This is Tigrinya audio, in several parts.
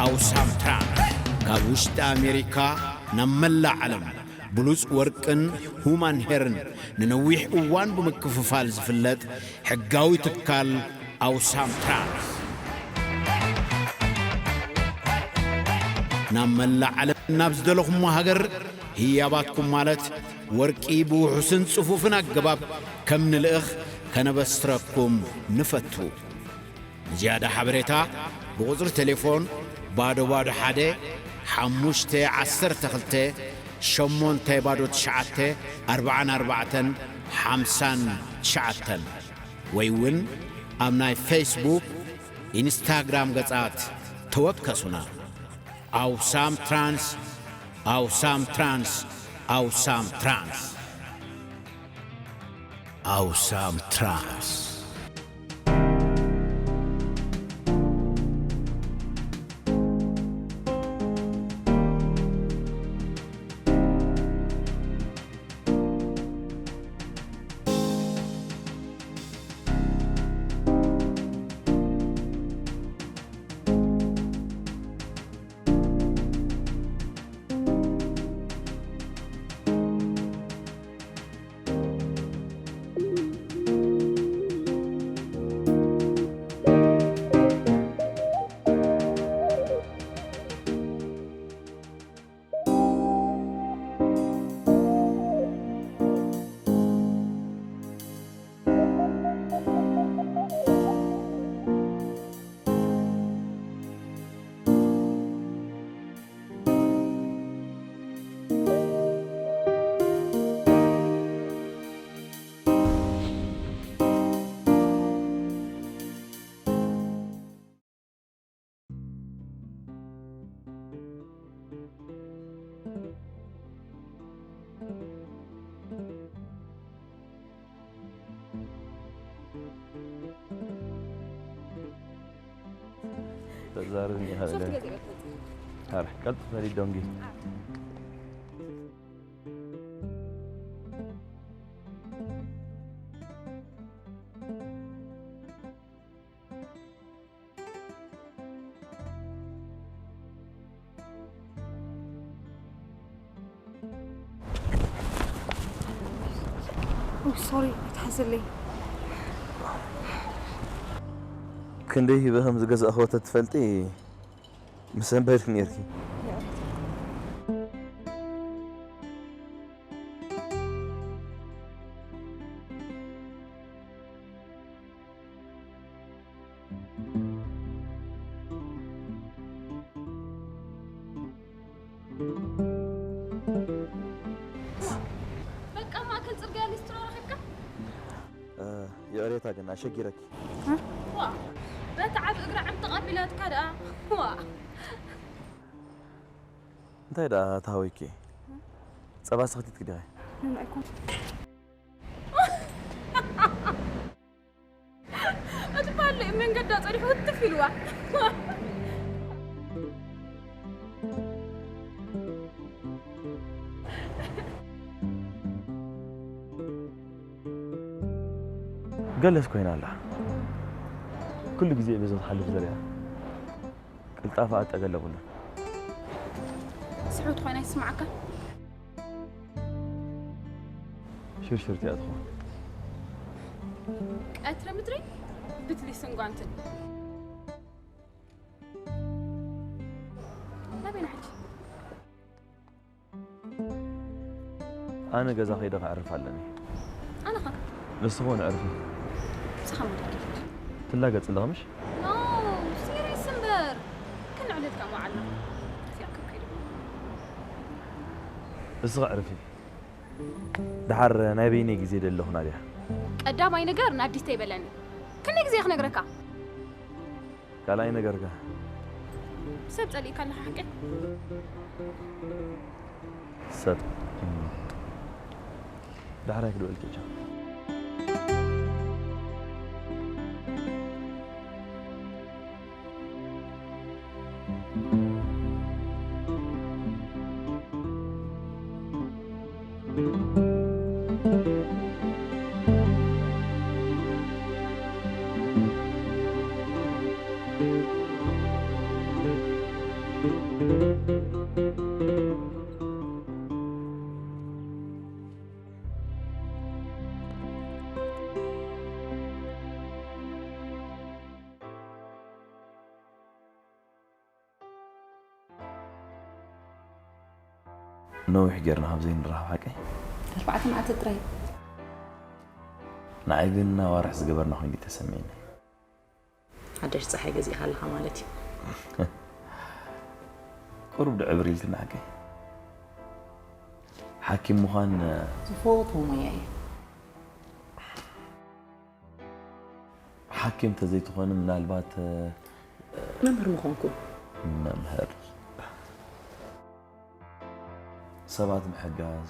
ኣውሳም ትራንስ ካብ ውሽጢ ኣሜሪካ ናብ መላእ ዓለም ብሉጽ ወርቅን ሁማን ሄርን ንነዊሕ እዋን ብምክፍፋል ዝፍለጥ ሕጋዊ ትካል ኣውሳም ትራንስ፣ ናብ መላእ ዓለም ናብ ዝደለኹሞ ሃገር ህያባትኩም ማለት ወርቂ ብውሑስን ጽፉፍን ኣገባብ ከም ንልእኽ ከነበስረኩም ንፈቱ። ንዝያዳ ሓበሬታ ብቁጽሪ ቴሌፎን ባዶ ባዶ ሓደ ሓሙሽተ ዓሰርተ ክልተ ሸሞንተ ባዶ ትሽዓተ ኣርባዓን ኣርባዕተን ሓምሳን ትሽዓተን ወይ እውን ኣብ ናይ ፌስቡክ፣ ኢንስታግራም ገጻት ተወከሱና። ኣውሳም ትራንስ፣ ኣውሳም ትራንስ፣ ኣውሳም ትራንስ። ኣውሳም ትራንስ። ተዛረብኒ ሃለ። ሶፍት ገዚአ በልተት። ሃረ፣ ቀልጥ በሊ ዶንጊ። ሶሪ፣ ኣይትሓዝለይ። ክንደይ ሂበ ከም ዝገዛእኽዎ ተትፈልጢ፣ ምሰንበድኪ ነይርኪ። በቃ ማእከል ጽርግያ ሊስትሮ ረኺብካ? እ፣ ይቕሬታ ግን ኣሸጊረኪ። እ? ዋ፣ በቲ ዓቢ እግራ ዕምጥቕ ኣቢላትካ ደኣ። ዋ። እንታይ ደኣ ተሃዊኪ? ጸባ ሰኽቲትኪ ዲኺ? ምንም ኣይኮን። እቲ ባልዕ መንገዳ ጸኒሑ ህትፍ ኢልዋ። ገለስ ኮይና ኣላ። ኩሉ ግዜ በዞም ትሓልፍ ዘሪኣ። ቅልጣፈ ኣጠገለቡና። ስሕውት ኮይና ይስማዓካ? ሽርሽርቲ እያ ትኸውን። ቀትሪ ምድሪ ብትሊስን ጓንትን። ናበይና ሕጂ? ኣነ ገዛ ከይደ ከዕርፍ ኣለኒ። ኣነ ኸ? ንስኺ እውን ዕርፊ። ንስኻ መደኪት። ትላገጽ ኣለኻ ምሽ? ኖ፣ ሲሪየስ እምበር። ክንዕልልካ መዓልና። እዚኣ ክብ ከይዱ። ንስኺ ዕርፊ። ደሓር ናይ በይነይ ግዜ ደለኹ ናድያ። ቀዳማይ ነገር ናዲስ ተይበለኒ። ክንደይ ግዜ ክነግረካ? ካልኣይ ነገርካ? ሰብ ጸሊእካ ኣለኻ ሓቂ? ሰብ። ዳሕራይ ክድወልኪ እቻ። ነዊሕ ጌርና ካብ ዘይንራኸብ ሓቀይ። ኣርባዕተ መዓልቲ ጥራይ። ንዓይ ግን ኣዋርሕ ዝገበርና ኮይኑ ተሰሚዕኒ። ሓደሽ ፀሓይ ገዚእካ ኣለኻ ማለት እዩ። ቁሩብ ድዕብር ኢልክና ሓቀይ። ሓኪም ምዃን ዝፈትዎ ሞያ እዩ። ሓኪም ተዘይትኾኒ ምናልባት መምህር ምኾንኩ። መምህር ሰባት ምሕጋዝ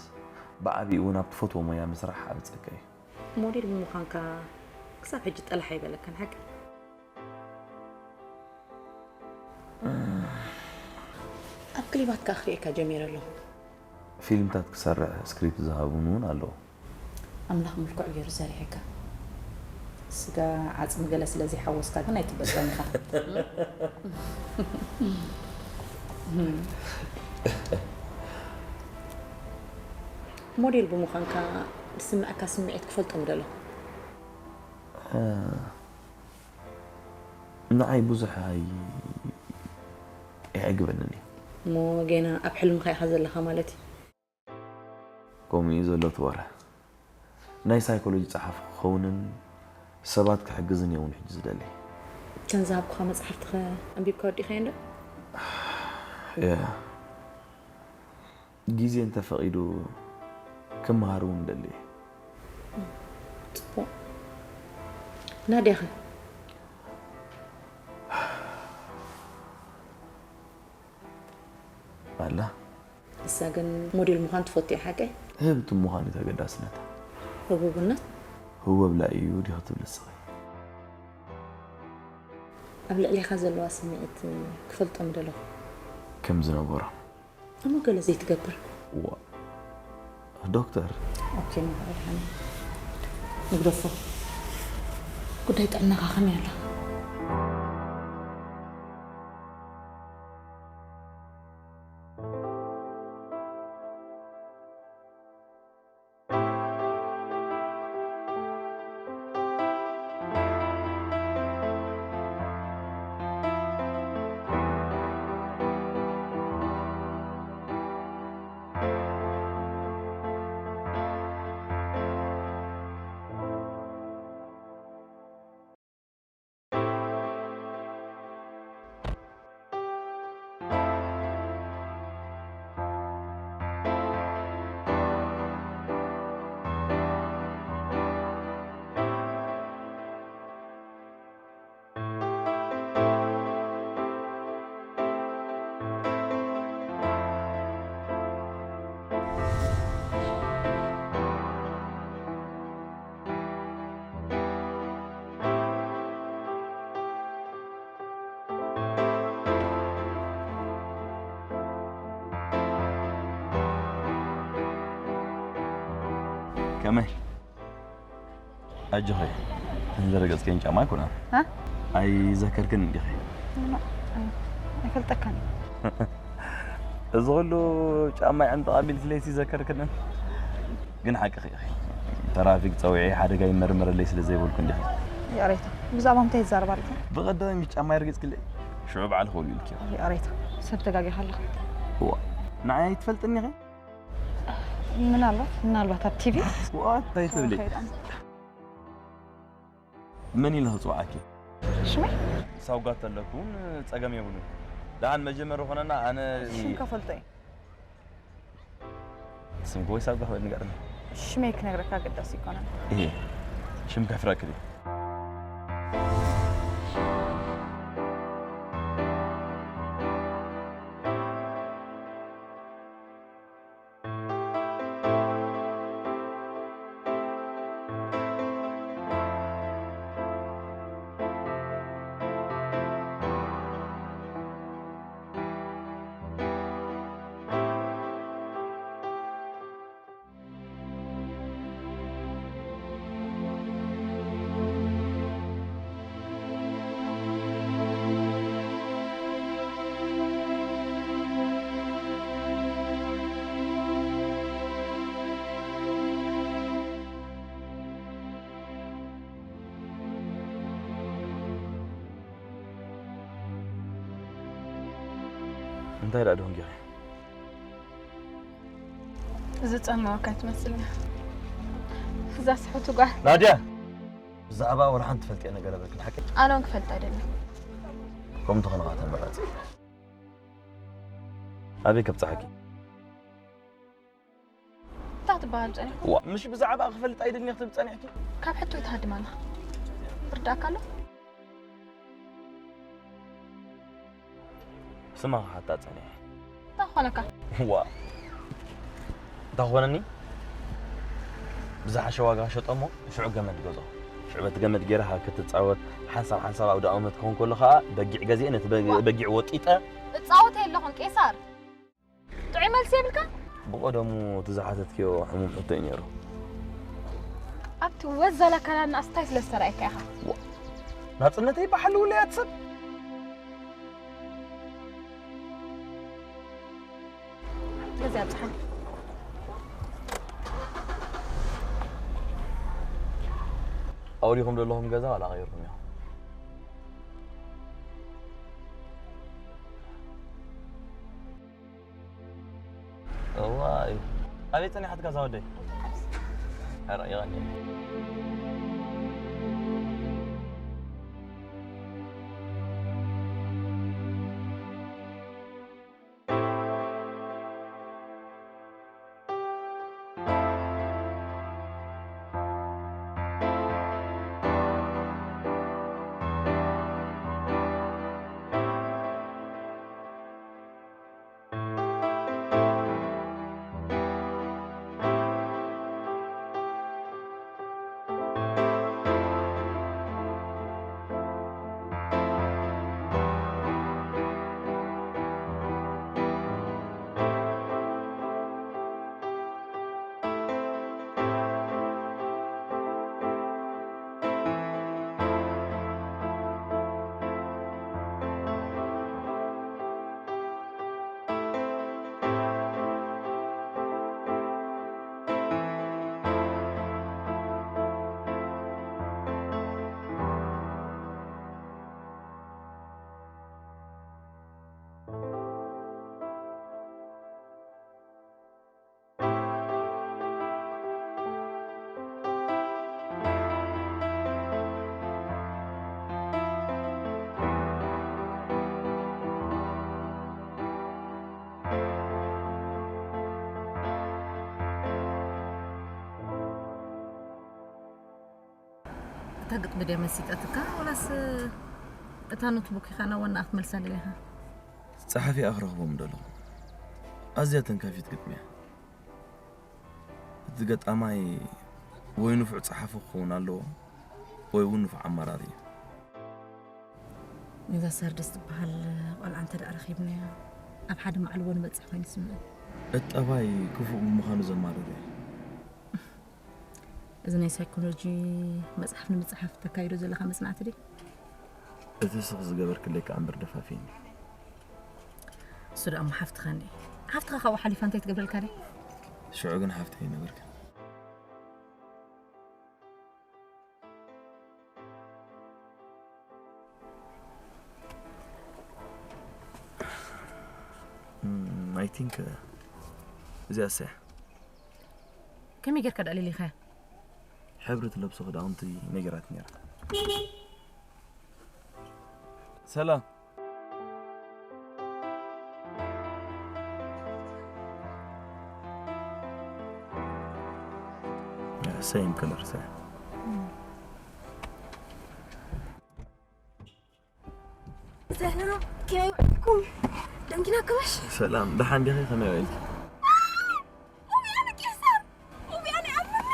ብዓቢኡ እውን ኣብ ትፈትዎ ሞያ ምስራሕ ዓቢ ጸጋ እዩ። ሞዴል ብምዃንካ ክሳብ ሕጂ ጠላሕ ኣይበለካን ሓቂ። ኣብ ክሊባት ከኣ ክርእየካ ጀሚረ ኣለኹ። ፊልምታት ክሰርሕ ስክሪፕት ዝሃቡን እውን ኣለዉ። ኣምላኽ ምልኩዕ ገይሩ ሰሪሕካ። ስጋ ዓጽሚ ገለ ስለ ዘይሓወስካ ግን ኣይትበጸም ኢኻ። ሞዴል ብምዃንካ ዝስምዐካ ስምዒት ክፈልጦ ምደለኹ። ንዓይ ብዙሕ ኣይ ኣይዕግበንን እዩ። እሞ ጌና ኣብ ሕልምኻ ኢኻ ዘለኻ ማለት እዩ። ከምኡ እዩ ዘሎ እቲ ወረ። ናይ ሳይኮሎጂ ጸሓፊ ክኸውንን ሰባት ክሕግዝን እየ እውን ሕጂ ዝደሊ። እተን ዝሃብኩኻ መጽሓፍትኸ ኣንቢብካ ወዲእኻዮ እንዶ? ያ ግዜ እንተፈቒዱ ክመሃር እውን ደሊ እየ። ጽቡቕ። ናድያኸ? ኣላ ንሳ ግን ሞዴል ምዃን ትፈቱ እያ ሓቀይ? ህብቲ ምዃን እዩ ተገዳስነታ። ህቡብነት? ህወብላ እዩ ዲኺ ትብል እስኺ? ኣብ ልዕሌኻ ዘለዋ ስምዒት ክፈልጦ ምደለኹ። ከም ዝነበሮ እሞ ገለ ዘይትገብር። ዋ ዶክተር ኦኬ መባል ሓኒ ንግደፎ። ጉዳይ ጥዕናኻ ከመይ ኣላ? ከመይ ኣጆኺ እተን ዘረገጽክየን ጫማ ኣይኮናን። እ? ኣይዘከርክን እንዲኺ? ኣይፈልጠካን። እዚ ኩሉ ጫማ ይዕንጥቕ ኣቢልኪ ለይቲ ዘከርክንን ግን ሓቅኺ ኢኺ። ተራፊክ ጸዊዐ ሓደጋ ይመርመረለይ ስለ ዘይበልኩ እንዲኺ። ይቕሬታ። ብዛዕባ ምንታይ ትዛረብ ኣለኻ? ብቐዳሚ ምስ ጫማ ይርግጽክለይ ሽዑ በዓል ክውል ኢልኪ። ይቕሬታ። ሰብ ተጋጊኻ ኣለኻ። እዋ ንዓይ ኣይትፈልጥኒ ኢኺ? ምናልባት ምናልባት ኣብ ቲቪ ዋ እንታይ ትብሊ? መን ኢለ ክጽውዓኪ? ሽመይ ሳውጋ ተለኩን ጸገም የብሉን። ደሓን መጀመሪ ኮነና ኣነ ሽምካ ፈልጦ እዩ። ስምኪ ወይ ሳውጋ ወይ ንገርኒ። ሽመይ ክነግረካ ኣገዳሲ ይኮነን። እሄ ሽም ከፍረክሪ። እንታይ ደኣ ደንጊኻ? ዝጸመወካ ትመስል እያ። እዛ ስሕቱ ጓል። ናድያ! ብዛዕባ ወላ ሓንቲ ትፈልጥዮ ነገር የብልክን፣ ሓቂ? ኣነ እውን ክፈልጥ ኣይደልን። ከምኡ እንተኾነ ኸዓ ተመራጺ። ኣበይ ከብጽሓኪ? እንታይ ክትበሃል ጸኒሕካ? ዋ፣ ምሽ ብዛዕባ ክፈልጥ ኣይደልን ክትብል ጸኒሕኪ? ካብ ሕቶ ይትሃድም ኣለኻ። ይርዳእካ ኣሎ? ስማ ክሓታ ጸኒሐ። እንታይ ክኾነካ? ዋ። እንታይ ክኾነኒ? ብዝሓሸ ዋጋ ሸጦ እሞ ሽዑ ገመድ ገዝኦ። ሽዑ በቲ ገመድ ገይረ ካብ ክትጻወት ሓንሳብ ሓንሳብ ኣውደ ኣመት ክኾን ከሎ ኸዓ በጊዕ ገዚኤ ነቲ በ-፣ ዋ። በጊዕ ወጢጠ እጻወት የለኹን ቄሳር። ጥዑይ መልሲ የብልካ? ብቐደሙ እቲ ዝሓተትክዮ ሕሙም ሕቶ እዩ ነይሩ። ኣብቲ ወዛላ ካላና ስታይ ስለ ዝተራእየካ ኢኻ። ዋ። ናጽነተይ ብሓልውለይ ኣትሰብ። ስለዚ ኣብጽሓኒ። ኣውዲኹም ዘለኹም ገዛ ዋላ ቀይርኩም ኢኹም? እዋይ። ኣበይ ጸኒሓትካ እዛ ወደይ? ሕራይ ይቐኒ። እታ ግጥሚ ድያ መሲጣትካ ወላስ እታ ኖትቡክ ኢኻ ናብ ዋናኣ ክትመልሳ ደሊኻ? ጸሓፊኣ ክረኽቦ ምደለኹ። ኣዝያ ተንካፊት ግጥሚ እያ። እቲ ገጣማይ ወይ ንፉዕ ጸሓፊ ክኸውን ኣለዎ ወይ እውን ንፉዕ ኣመራሪ እዩ። ነዛ ሳርደስ ትበሃል ቆልዓ እንተ ደኣ ረኺብናያ፣ ኣብ ሓደ መዓልቦ ንበጽሕ ኮይኑ ይስምዐኒ። እቲ ጠባይ ክፉእ ብምዃኑ ዘማርር እዩ። እዚ ናይ ሳይኮሎጂ መጽሓፍ ንምጽሓፍ ተካይዶ ዘለኻ መጽናዕቲ ድዩ? እቲ ስኽ ዝገበርክለይ ከኣ እምበር ደፋፊኒ። እሱ ደኣ እሞ ሓፍትኻ እንዴ? ሓፍትኻ ካብኡ ሓሊፋ እንታይ ትገብረልካ ድያ? ሽዑ ግን ሓፍተይ ኣይነበርክን። እም፣ I think፣ እ፣ እዚኣስ እያ። ከመይ ጌርካ ደኣ ለሊኻያ? ሕብሪ ትለብሶ ክዳውንቲ ነጊራትኒ ነይራ። ሰላም። Same color፣ same። ሰላም፣ ከመይ ውዒልኩም? ደንጊና ከመሽ? ሰላም፣ ደሓን ዲኺ? ከመይ ውዒልኪ? ውይ፣ ኣነ ቄሳር! ውይ፣ ኣነ ኣምኒ!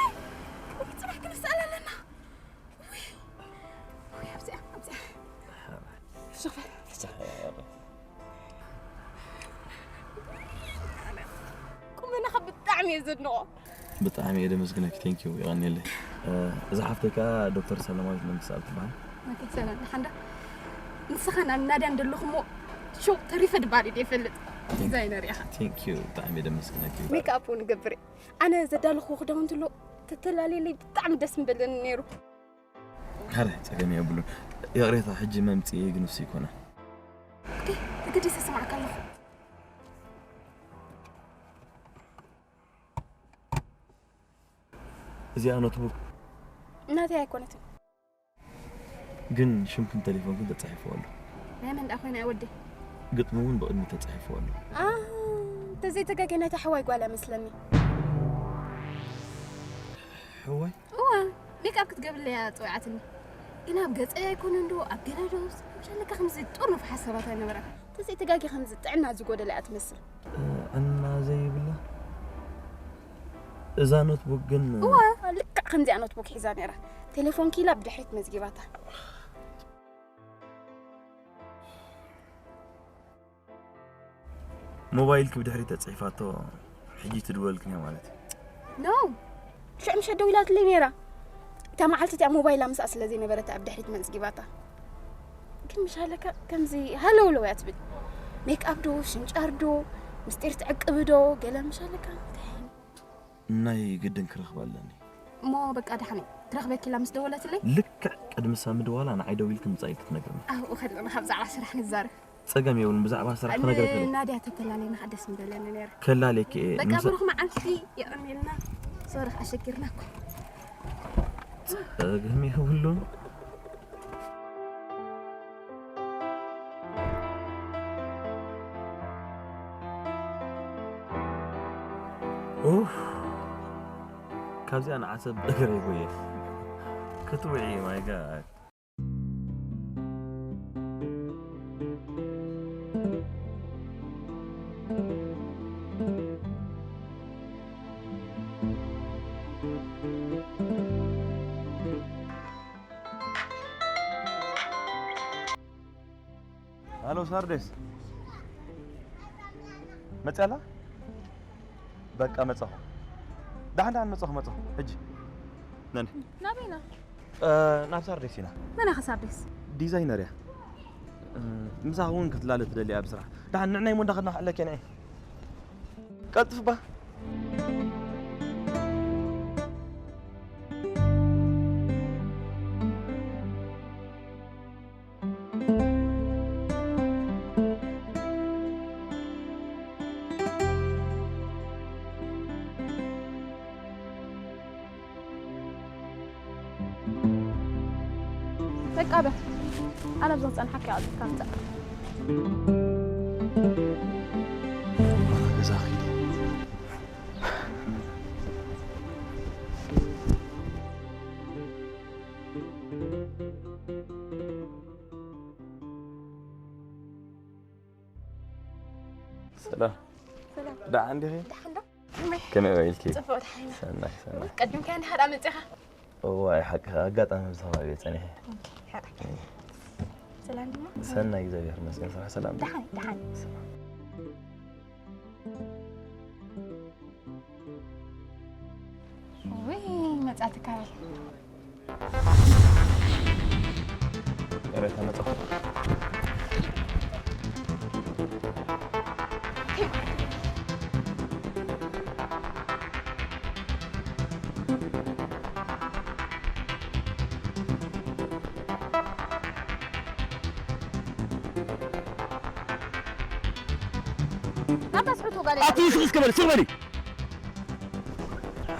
ውይ፣ ጽባሕ ክንስኣል ኣለና። ውይ፣ ውይ፣ ኣብዚኣ፣ ኣብዚኣ። ፍሽኽ በል፣ ፍሽኽ። ቁመናኻ ብጣዕሚ እየ ዘድንቖ። ብጣዕሚ እየ ደመስግነኪ። Thank you፣ የቐንየለይ። እ፣ እዛ ሓፍተይ ከኣ ዶክተር ሰላማዊት መንግስተኣብ ትበሃል። ኦኬ፣ ሰላም፣ ደሓን ዶ? ንስኻን ኣብ ናድያን ዘለኹሞ ሸው ተሪፈ ድባል ኢለ ይፈልጥ። ዲዛይነር ኢኻ። Thank you፣ ብጣዕሚ እየ ደመስግነኪ። ሜክኣፕ እውን እገብር እየ። ኣነ ዘዳለኹዎ ክዳውንቲ ኣሎ፣ ተተላለየለይ ብጣዕሚ ደስ ምበለኒ ነይሩ። ሕራይ፣ ጸገም የብሉን። ይቕሬታ፣ ሕጂ መምጽኢ ግን ንሱ ይኮና። ኦኬ፣ ተገዲሰ ስማዕካ ኣለኹ። እዚኣ ኖትቡክ እናተይ ኣይኮነትን። ግን ሽምክን ቴሌፎንክን ተጻሒፉ ኣሎ። ናይ መን ደኣ ኮይና ወዲ? ግጥሚ እውን ብቕድሚ ተጻሒፉ ኣሎ። ተዘይተጋገ ናይታ ሕዋይ ጓል መስለኒ። ሕዋይ እዋ ሜክኣፕ ክትገብርለያ ጸውዓትኒ። ግን ኣብ ገጸይ ኣይኮነ እንዶ ኣብ ገለ ዶ ሻለካ ከምዚ ጦር መፍሓስ ሰባት ኣይነበረን። ተዘይተጋገ ከምዚ ጥዕና ዝጎደለ እያ ትመስል። እና ዘይብላ እዛ ኖትቡክ ግን እዋ ልክዕ ከምዚኣ ኖትቡክ ሒዛ ነይራ። ቴሌፎን ኪላ ብድሕሪት መዝጊባታ። ሞባይልኪ ብድሕሪት ተጽሒፋቶ ሕጂ ትድወልክን እያ ማለት እዩ። ኖ ሽዑ ምሸት ደዊላትለይ ነይራ። እታ መዓልቲ እቲኣ ሞባይላ ምስኣ ስለ ዘይነበረት ኣብ ድሕሪት መዝጊባታ። ግን ምሻለካ ከምዚ ሃለውለው እያ ትብል። ሜክኣፕ ዶ ሽንጫር ዶ ምስጢር ትዕቅብ ዶ ገለ ምሻለካ እንታይ ናይ ግድን ክረኽባ ኣለኒ። እሞ በቃ ደሓን እዩ። ትረኽበኪ ኢላ ምስ ደወለትለይ ልክዕ ቅድሚ ሳሚ ድዋላ ንዓይ ደዊልኪ ምጻኢኪ ክትነግርኒ። ኣብኡ ከለና ብዛዕባ ስራሕ ንዛረብ። ጸገም የብሉን፣ ብዛዕባ ስራሕ ክነግረኪ እየ። ናድያ ተተላለና ደስ ምበለኒ ነይረ። ከላልየኪ እየ። በቃ ምሳ- ብሩኽ መዓልቲ የቐንየልና። ሶሪ ኣሸጊርናኩም። ጸገም የብሉን። ኡፍ፣ ካብዚኣ ንዓሰብ እግረይ ጎየ ክትውዒ ማይ ጋድ። ሃሎ ሳርዴስ፣ መፅያ ኣላ? በቃ መፃኹ። ደሓን ደሓን መፃኹ፣ መፃኹ ሕጂ። ነን ናበይና? ናብ ሳርዴስ ኢና። መን ኣኸ ሳርዴስ? ዲዛይነር እያ። ምሳኻ እውን ክትላለ ትደሊ እያ ብስራሕ። ደሓን ንዕናይ ሞንዳ ከድና ክዕለክ እየ ንዒ። ቀልጥፍ ባ። በቃ በል ኣነ ኣብዛ ዝፀንሓካ ይቐልጥካ ምፃእ ገዛ ኺዲ። ሰላም። ሰላም። ደሓን ዲኺ? ደሓን ዶ? ከመይ ውዒልኪ? ጽቡቕ፣ ደሓን ኢና። ሰናይ፣ ሰናይ። ቀዲምካ እንዲኻ ደኣ መጺኻ? እዋይ፣ ሓቅኻ፣ ኣጋጣሚ ኣብዚ ከባቢ እየ ጸኒሐ። ኦኬ፣ ሓራይ። ሰላም ድማ? ሰናይ፣ እግዚኣብሔር ይመስገን። ስራሕ ሰላም ድዩ? ደሓን፣ ደሓን። ውይ፣ መጻትካ በል። ኣታ ስሕቱ ጋር ኣቲ ስኽ እስከ በል፣ ስኽ በሊ።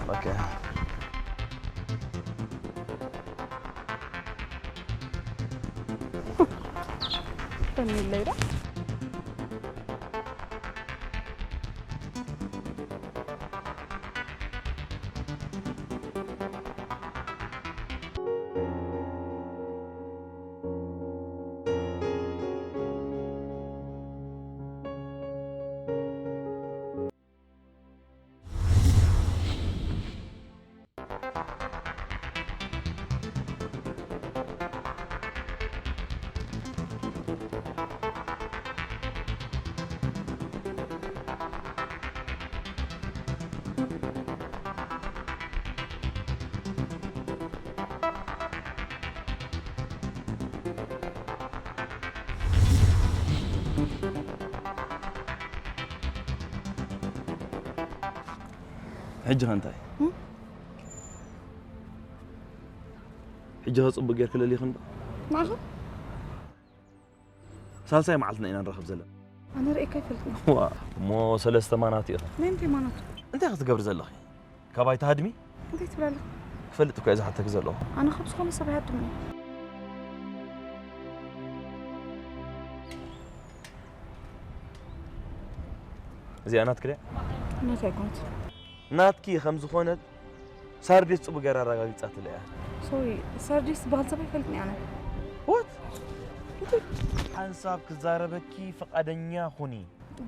ኦኬ። ተሚለይ ዶ? ሕጂ ኸ እንታይ? እም? ሕጂ ኸ ጽቡቕ ጌርኪ ለሊኺ እንዶ? ንዓኻ? ሳልሳይ መዓልትና ኢና ንራኸብ ዘለና። ኣነ ርእየካ ኣይፈልጥን። ዋ፣ እሞ ሰለስተ ማናቱ ኢኻ። ናይ ምንታይ ማናቱ? እንታይ ክትገብሪ ዘለኺ? ካባይ ትሃድሚ? እንታይ ትብል ኣለኻ? ትፈልጥ እኮ እየ ዝሓተክ ዘለኹ። ኣነ ካብ ዝኾነ ሰብ ኣይሃድምን እየ። እዚኣ ናትክ ድያ? ናተይ ኣይኮነት። ናትኪ ከም ዝኾነት ሳርዴስ ጽቡቅ ገይራ ኣረጋጊጻትለይ እያ። ሶሪ፣ ሳርዴስ ዝበሃል ሰብ ኣይፈልጥን እየ ኣነ። What? ሓንሳብ ክዛረበኪ ፍቓደኛ ኩኒ።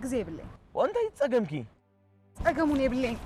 ግዜ የብለይን። እንታይ ጸገምኪ? ጸገም እውን የብለይን።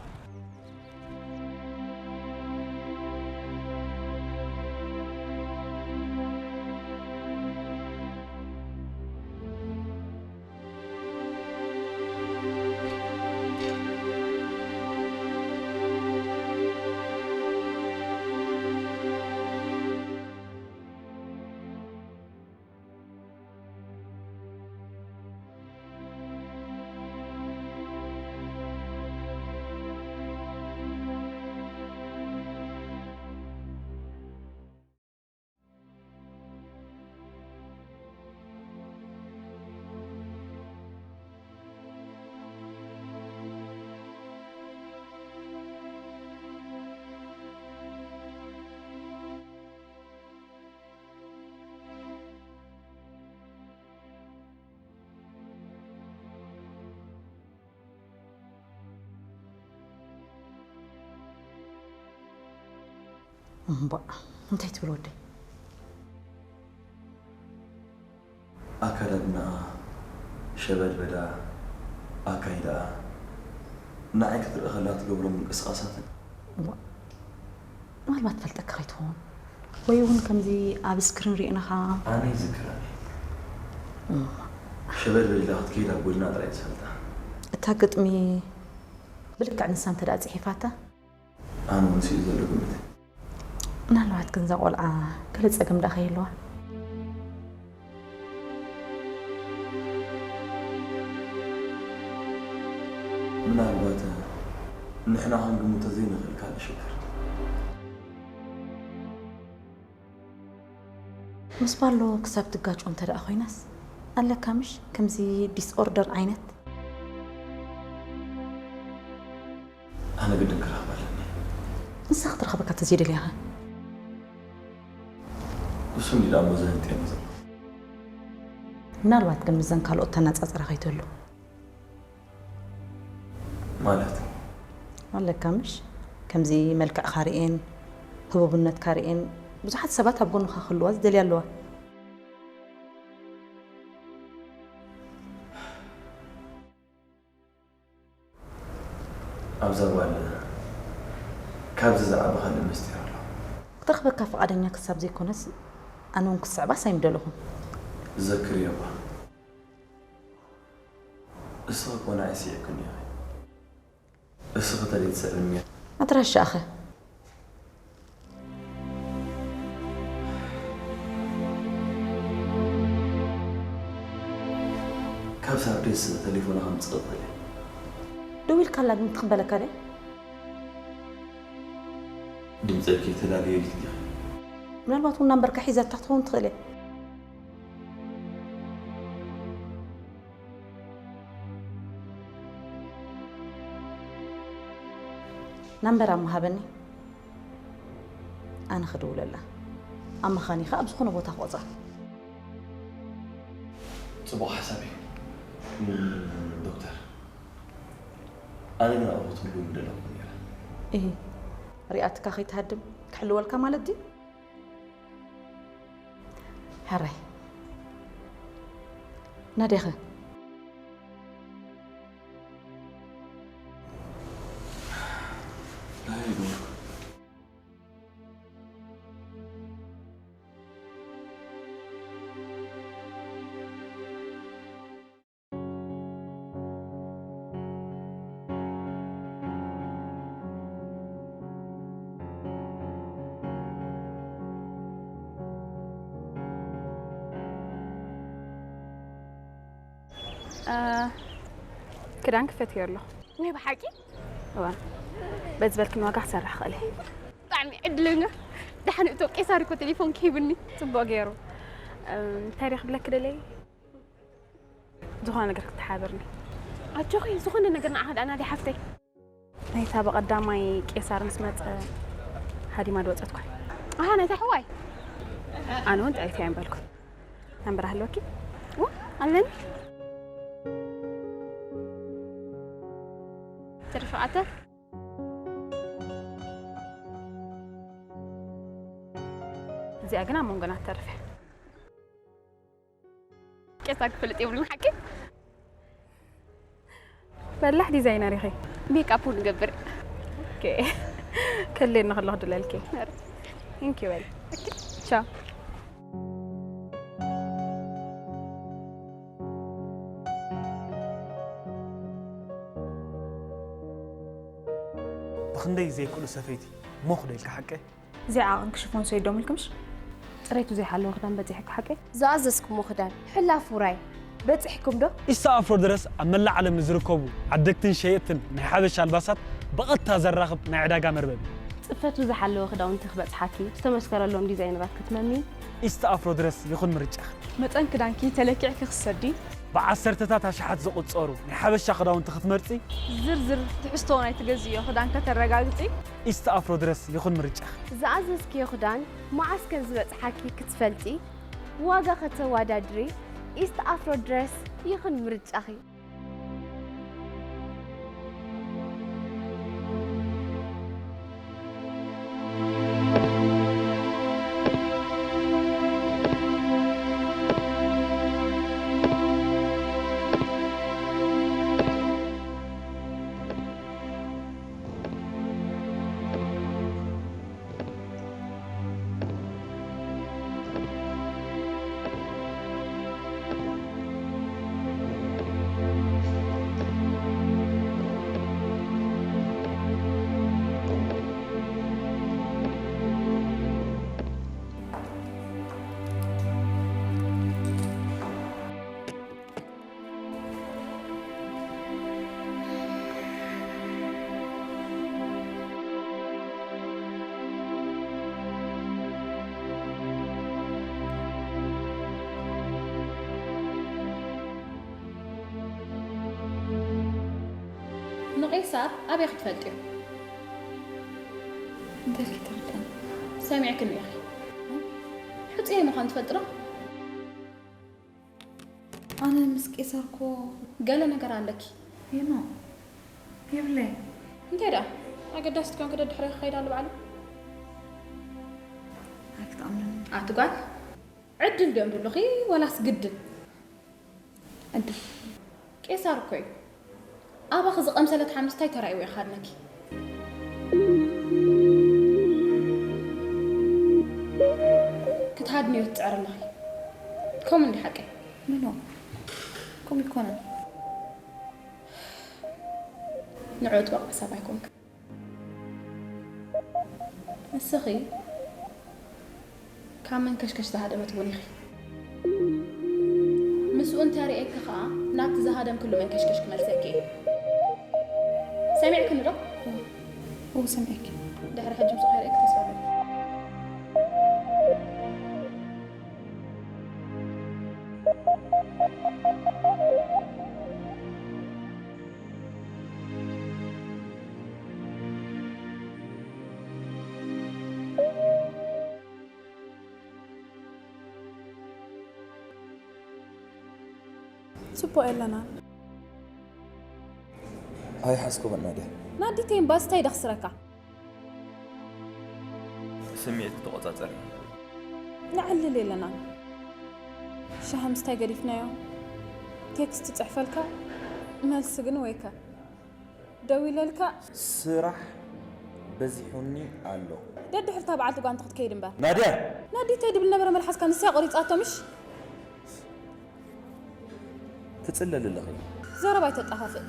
እምቧእ፣ እንታይ ትብል ወደይ? ኣከዳድናኣ፣ ሸበድበዳ፣ ኣካይዳኣ፣ ንዓይ ክትርኢ ከላ ትገብሮ ምንቅስቓሳትን። እዋ፣ ምናልባት ትፈልጠካ ከይትኸውን፣ ወይ እውን ከምዚ ኣብ ስክሪን ርኢናኻ። ኣነ ይዝክረኒ። እም። ሸበድበድ ኢላ ክትከይድ ኣብ ጎድና ጥራይ ዝፈልጣ። እታ ግጥሚ ብልክዕ ንሳ እንተ ደኣ ጽሒፋታ፣ ኣነ እውን ስኢሉ ዘሎ ግምት። ምናልባት ግን እዛ ቆልዓ ገለ ጸገም ደኣ ከይህልዋ? ምናልባት ንሕና ክንግምቶ ዘይንኽእል ካልእ ሽግር። ምስ ባሎ ክሳብ ትጋጮ እንተ ደኣ ኮይናስ ኣለካ ምሽ? ከምዚ ዲስኦርደር ዓይነት? ኣነ ግድን ክረኽባ ኣለኒ። ንሳ ክትረኽበካ እንተዘይደልያኻ? እሱ እንዲ ደኣ እሞ ዘህንጥየኒ ዘሎ። ምናልባት ግን ምስዘን ካልኦት ተነጻጽራ ከይትህሉ። ማለት? ኣለካ ምሽ? ከምዚ መልክዕካ ርኤን፣ ህቡብነትካ ርኤን፣ ብዙሓት ሰባት ኣብ ጎንኻ ክህልዋ ዝደልያ ኣለዋ። ኣብዛ ጓል ካብዚ ዝዓቢ ካልእ ምስጢር ኣሎ። ክትረኽበካ ፍቓደኛ ክሳብ ዘይኮነስ፣ ኣነ እውን ክስዕባስ ኣይምደለኹን። ዘክርዮ እባ። እስኺ እኮ ንዓይ ስዒብክኒ ኢኺ። እስኺ ተለይ ትስዕብኒ። ኣድራሻኸ? ካብ ሳርዴስ ተሌፎና ከምጽእ ትኽእል እየ። ደዊልካላ ግን ትቕበለካ ድያ? ድምጸይ ከይተላለየልኪ ዲኺ? ምናልባት እውን ናምበርካ ሒዛታ ክትኸውን ትኽእል እያ። ናምበራ እሞ ሃበኒ፣ ኣነ ክድውለላ። ኣማኻኒ ከኣ ኣብ ዝኾነ ቦታ ክቆጽራ። ጽቡቕ ሓሳብ እዩ፣ ም፣ ዶክተር። ኣነ ግን ኣብኡ ክትህሉ ምደለኹ ነይረ። እሂ፣ ሪኣትካ ከይትሃድም ክሕልወልካ ማለት ድዩ? ሕራይ። ናድያኸ? እ፣ ክዳን ክፈትዮ ኣለኹ። ናይ ብሓቂ? እዋ፣ በዚ በልክኒ ዋጋ ክሰርሕ ክእል እየ። ብጣዕሚ ዕድለኛ። ደሓን እቶ ቄሳር እኮ ቴሌፎን ሂቡኒ። ጽቡቕ ገይሩ። እ፣ እንታይ ድየ ክብለኪ ደለየ? ዝኾነ ነገር ክትሓብርኒ። ኣጆኺ፣ ዝኾነ ነገር ንዓኻ ደኣ ናዲ ሓፍተይ። ናይታ ብቐዳማይ ቄሳር ምስ መጸ ሃዲማ ዶ ወጸትኳ? ኣሃ፣ ናይታ ሕዋይ። ኣነ እውን ጥዕይቲ እያ እምበልኩ። ኣንበራ ኣለኪ? ው፣ ኣለኒ። ትርፊ ኣተ? እዚኣ ግን ኣብ መንጎና ትተርፍ እያ። ቄሳ ክፍልጥ የብሉን ሓቂ? በላሕ ዲዛይነር ኢኺ። ሜክኣፕ እውን እገብር። ኦኬ። ከልየኒ ከለኹ ድለልኪ። ኧረ። ቴንክ ዩ በል። ቻው። ብኽንደይ ዘይክእሉ ሰፈይቲ ሞኽ ዶ ኢልካ ሓቀይ? እዚኣ ዓቐን ክሽፎን ሰይዶምልክምሽ? ጽሬቱ ዘይሓለወ ክዳን በጺሕካ ሓቀይ? ዝኣዘዝኩሞ ክዳን ሕላፍ ውራይ በጺሕኩም ዶ? ኢስታ ኣፍሮ ድረስ ኣብ መላእ ዓለም ንዝርከቡ ዓደግትን ሸየጥትን ናይ ሓበሻ ኣልባሳት ብቐጥታ ዘራኽብ ናይ ዕዳጋ መርበብ እዩ። ጽፈቱ ዝሓለወ ክዳውንቲ ክበጽሓኪ ዝተመስከረሎም ዲዛይነራት ክትመሚ። ኢስታ ኣፍሮ ድረስ ይኹን ምርጫኺ። መጠን ክዳንኪ ተለኪዕኪ ክትሰዲ። ብዓሰርተታት ኣሽሓት ዝቑጸሩ ናይ ሓበሻ ክዳውንቲ ክትመርጺ። ዝርዝር ትሕዝቶ ናይ ትገዝእዮ ክዳን ከተረጋግጺ። ኢስታ ኣፍሮ ድረስ ይኹን ምርጫኺ። ዝኣዘዝክዮ ክዳን መዓስ ከም ዝበጽሓኪ ክትፈልጢ፣ ዋጋ ከተወዳድሪ፣ ኢስት ኣፍሮ ድረስ ይኹን ምርጫኺ። ንቄሳር ኣበይ ክትፈልጥዮ? እንታይ ክትርዳኒ? ሰሚዕክኒ ኢኺ። ሕጽየ ምዃን ትፈልጢ ዶ? ኣነ ምስ ቄሳር እኮ ገለ ነገር ኣለኪ። ሄኖ፣ የብለይ። እንታይ ደኣ? ኣገዳሲ ትኮንኪ ደድሕረይ ክኸይድ ኣሎ ባዕሉ። ኣይክትኣምነኒ። ኣቲ ጓል፣ ዕድል ድዮም ድሉኺ ወላስ ግድን? ዕድል። ቄሳር እኮ እዩ። ኣባኺ ዝቐምሰለት ሓምስታይ ተራእይዎ ይኻድነኪ። ክትሃድንዮ ትጽዕሪ ኣለኺ። ከምኡ እንዲ ሓቀይ? ምኖ? ከምኡ ይኮነን። ንዑ ጥበቃ ሰብ ኣይኮንክን። ንስኺ ካብ መንከሽከሽ ዝሃደመት እውን ኢኺ። ምስኡ እንተሪኤኪ ኸኣ ናብቲ ዝሃደምክሉ መንከሽከሽ ክመልሰኪ እየ። ሰሚዕክኒ ዶ? እው፣ ሰሚዐኪ። ድሕሪ ሕጂ ምስኡ ከይርእየኪ ተስፋ ኣለኒ። ጽቡቕ የለናን። ኣይሓዝኩ ናድያ። ናዲተይ እምባስ እንታይ ደኽስረካ? ስምዒት ተቖጻጸሪ። ነዕልል የለናን። ሻሂ ምስታይ ገዲፍናዮ። ቴክስት ጽሕፈልካ፣ መልሲ ግን ወይከ። ደዊለልካ። ስራሕ በዚሑኒ ኣሎ። ደድሕርታ በዓልቲ ጓንቲ ክትከይድ እምበር። ናድያ! ናዲተይ ድብል ነበረ መልሓስካ ንሳ ቆሪጻቶ ምሽ? ትጽለሊ ኣለኺ። ዘረባ ኣይተጣፋፍእ።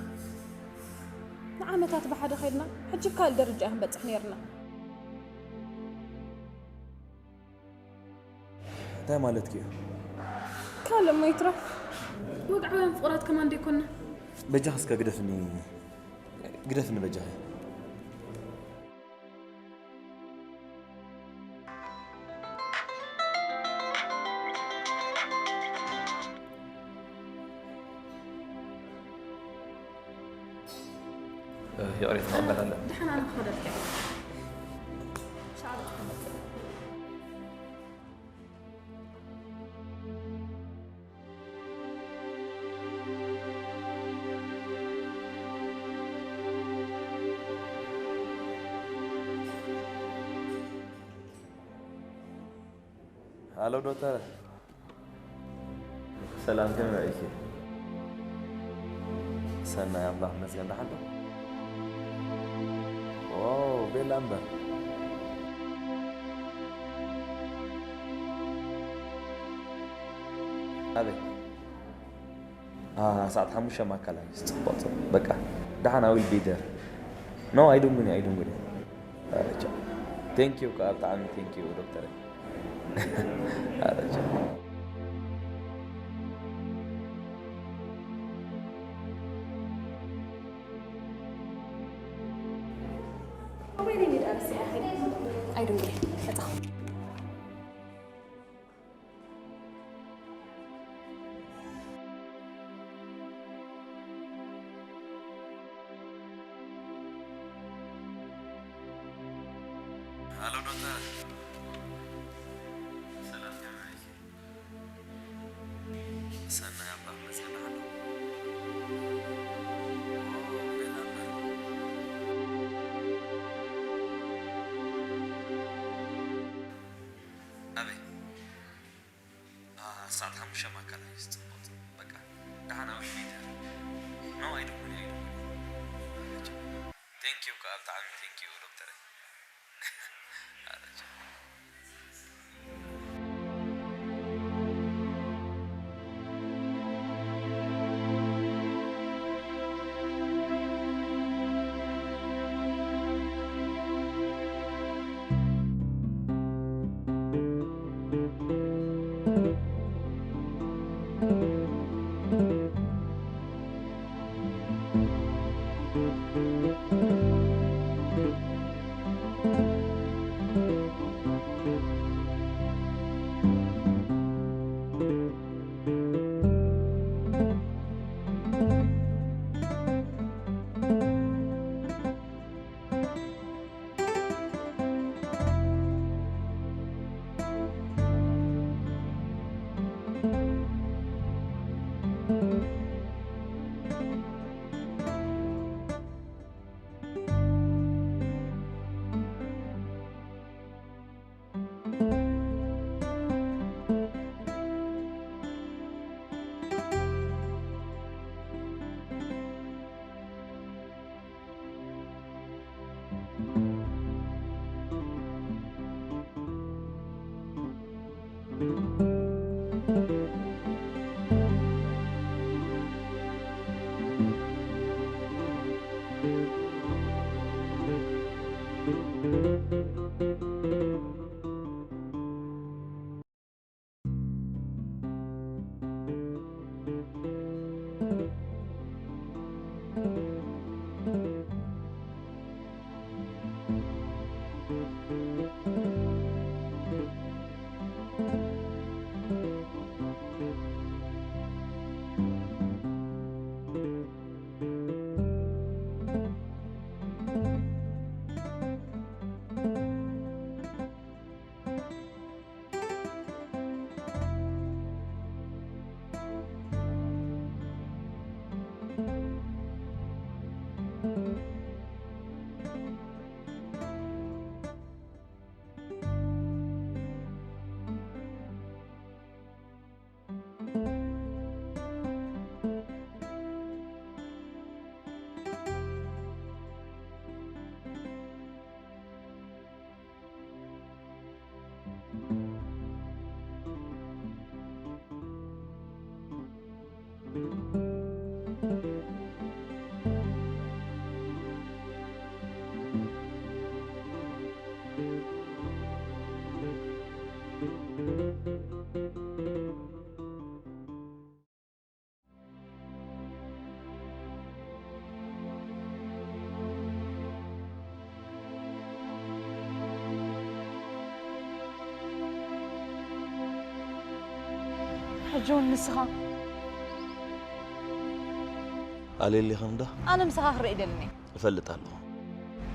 ንዓመታት ብሓደ ከይድና፣ ሕጂ ካልእ ደረጃ ክንበጽሕ ነይርና። እንታይ ማለትኪ እዩ? ካልእ እሞ ይትረፍ። ወግዓውያን ፍቑራት ከማን ደይኮንና። በጃኺ እስከ ግደፍኒ፣ ግደፍኒ በጃኺ። ይቕሬታ ክቕበል ኣለኒ። ደሓን ኣነ ክኸደልካ እየ። ሻዕብ ሃሎ ዶክተር፣ ሰላም፣ ከመይ ውዒልኪ? ሰናይ፣ ኣምላኽ ይመስገን፣ ደሓን ዶ? ዋው፣ ቤላ እምበር። ኣበይ? ኣሃ፣ ሰዓት ሓሙሽተ ማእከላይ። ጽቡቕ፣ ጽቡቕ። በቃ፣ ደሓን፣ I will be there። No, ኣይድንጉን እየ፣ ኣይድንጉን እየ። ኧረ፣ ቻው። Thank you፣ ከዓ ብጣዕሚ thank you ዶክተረይ። ኧረ፣ ቻው። ወይኔ፣ እንዴት አነሳኸኝ? ኣይድንጉን እየ፣ መጣሁ። ሃሎ ዶክተር። ሰላም ከመይ ኢልኪ? ሰናይ፣ ኣምላኽ ይመስገን፣ ደሓን ዶ? ኦ፣ ቤላ እምበር። ኣበይ? ኣሃ፣ ሰዓት ሓሙሽተ ማእከላይ። ጽቡቕ፣ ጽቡቕ። በቃ፣ ደሓን፣ I will be there። No፣ ኣይድንጉን እየ፣ ኣይድንጉን እየ። Thank you፣ ከዓ ብጣዕሚ thank you ዶክተረይ። ሕጂ እውን ንስኻ? ኣሌሊ ኸምዳ? ኣነ ምሳኻ ክርኢ ደልኒ። እፈልጥ ኣለኹ።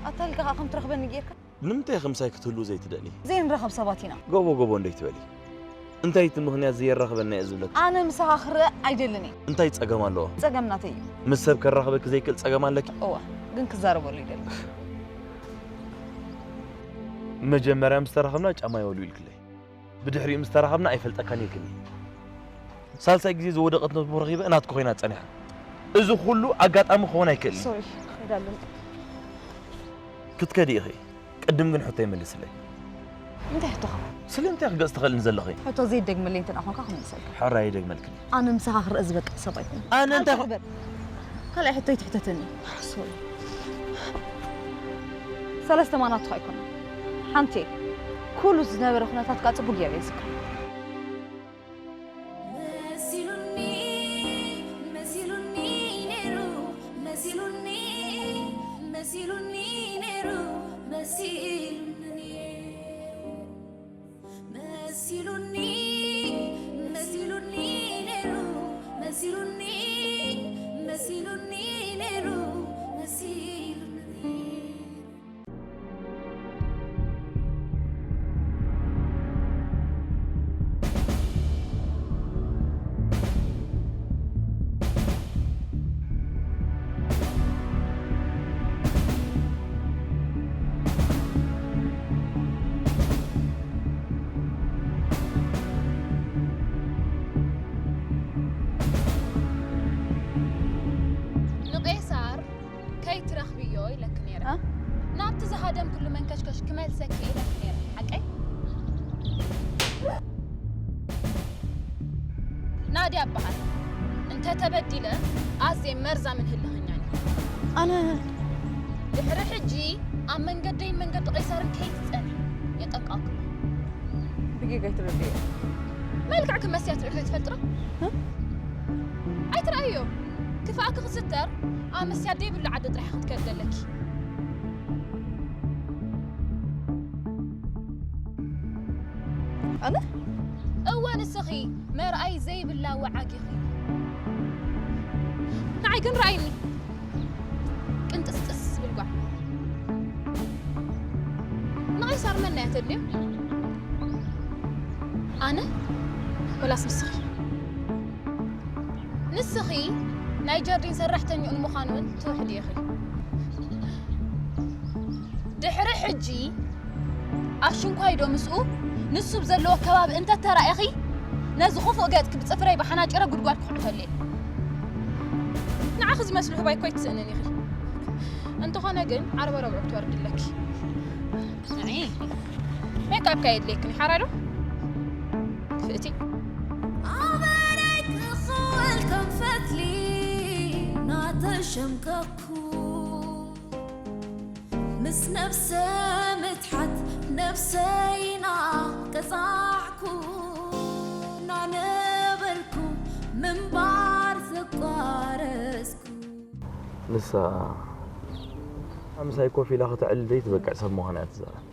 ኣታ ኢልካ ኸዓ ከም ትረኽበኒ ጌርካ? ንምንታይ ኢኺ ምሳይ ክትህልዉ ዘይትደልዪ? ዘይንራኸብ ሰባት ኢና። ጎቦ ጎቦ እንዶ ኣይትበሊ። እንታይ እቲ ምኽንያት ዘየራኽበና እየ ዝብለኪ? ኣነ ምሳኻ ክርእ ኣይደልን እየ። እንታይ ጸገም ኣለዎ? ጸገም ናተይ እዩ። ምስ ሰብ ከራኽበኪ ዘይክእል ጸገም ኣለኪ? እወ፣ ግን ክዛረበሉ ይደሊ። መጀመርያ ምስ ተራኸብና ጫማይ ወልዊልክለይ። ብድሕሪኡ ምስ ተራኸብና ኣይፈልጠካን ኢልክኒ። ሳልሳይ ግዜ ዝወደቐት ነብሱ ረኺበ ናትኪ ኮይና ጸኒሓ። እዚ ኩሉ ኣጋጣሚ ክኸውን ኣይክእልን። ሶሪ፣ ክኸይድ ኣለኒ። ክትከዲ ኢኺ። ቅድም ግን ሕቶይ መልስለይ። እንታይ ሕቶኻ? ስለምንታይ ኢኺ ገጽ ትኸልኒ ዘለኺ? ሕቶ ዘይደግመለይ እንተ ደኣ ኾንካ ክምልሰልካ። ሕራይ ይደግመልክኒ። ኣነ ምሳኻ ክረአ ዝበቅዕ ሰብ ኣይኮንኩን። ኣነ እንታይ ኣንታ ግበር። ካልኣይ ሕቶ ኣይትሕተተኒ። ሶሪ። ሰለስተ ማናቱ ኣይኮነን። ሓንቲ ኩሉ ዝነበረ ኩነታት ከኣ ጽቡቅ ጌረ ይዝክሮ። መሲሉኒ መሲሉኒ ነይሩ መሲሉኒ መሲሉኒ ነይሩ መሲሉኒ ነይሩ መሲሉኒ መሲሉኒ ነይሩ መሲሉኒ መሲሉኒ ነይሩ መሲሉኒ ነይሩ ንቄሳር ከይትረኽብዮ ኢለኪ ነይረ። ናብቲ ዝሃደምክሉ መንከሽከሽ ክመልሰኪ ኢለኪ ነይረ። ሓቀይ? ናድያ እበሃል። እንተ ተበዲለ ኣዝየ መርዛምን ህልኸኛን እየ። ኣነ ድሕሪ ሕጂ ኣብ መንገደይን መንገዲ ቄሳርን ከይትጸንሒ የጠንቅቐኪ ኣለኹ። ብጌጋ ኣይትረድእዮ። መልክዕኪ መስያ ትሪእዮ ትፈልጢ ዶ? ኣይትረኣዮ። ክፍኣኪ ክስተር ኣብ መስያ ደይብሉ ዓዲ ጥራሕ ክትከዲ ኣለኪ። ኣነ? እወ ንስኺ መርኣይ ዘይብላ ወዓግ ኢኺ። ንዓይ ግን ረኣይኒ። ቅንጥስጥስ ዝብል ጓል። ንቐይሳር መን እያ ተድልዮ? ኣነ ወላስ ንስኺ? ንስኺ ናይ ጀርዲን ሰራሕተኛኡ ንምዃኑ እውን ትውሕዲ ኢኺ። ድሕሪ ሕጂ ኣሽንኳይ ዶ ምስኡ ንሱ ብዘለዎ ከባቢ እንተተራኢኺ ነዚ ክፉእ ገጽኪ ብጽፍረይ ብሓናጭረ ጉድጓድ ክኹዕተሉ እየ። ንዓኺ ዝመስሉ ህባይ እኮ ኣይትስእንን ኢኺ። እንተኾነ ግን ዓርበ ረብዑ ክትወርዲ ኣለኪ። ንዒ ሜክኣፕ ከየድልየክን ይሓራ ዶ? ፍእቲ ኣበረይ ክኽወል ከም ፈትሊ ናተሸምቀኩ ምስ ነብሰ ምትሓት ነብሰይና ቀጻዕኩ ናነበርኩ ምንባር ዘቋረጽኩ ንሳ ምሳይ ኮፍ ኢላ ከተዕልል ዘይትበቅዕ ሰብ ምዃና እያ ትዛረብ።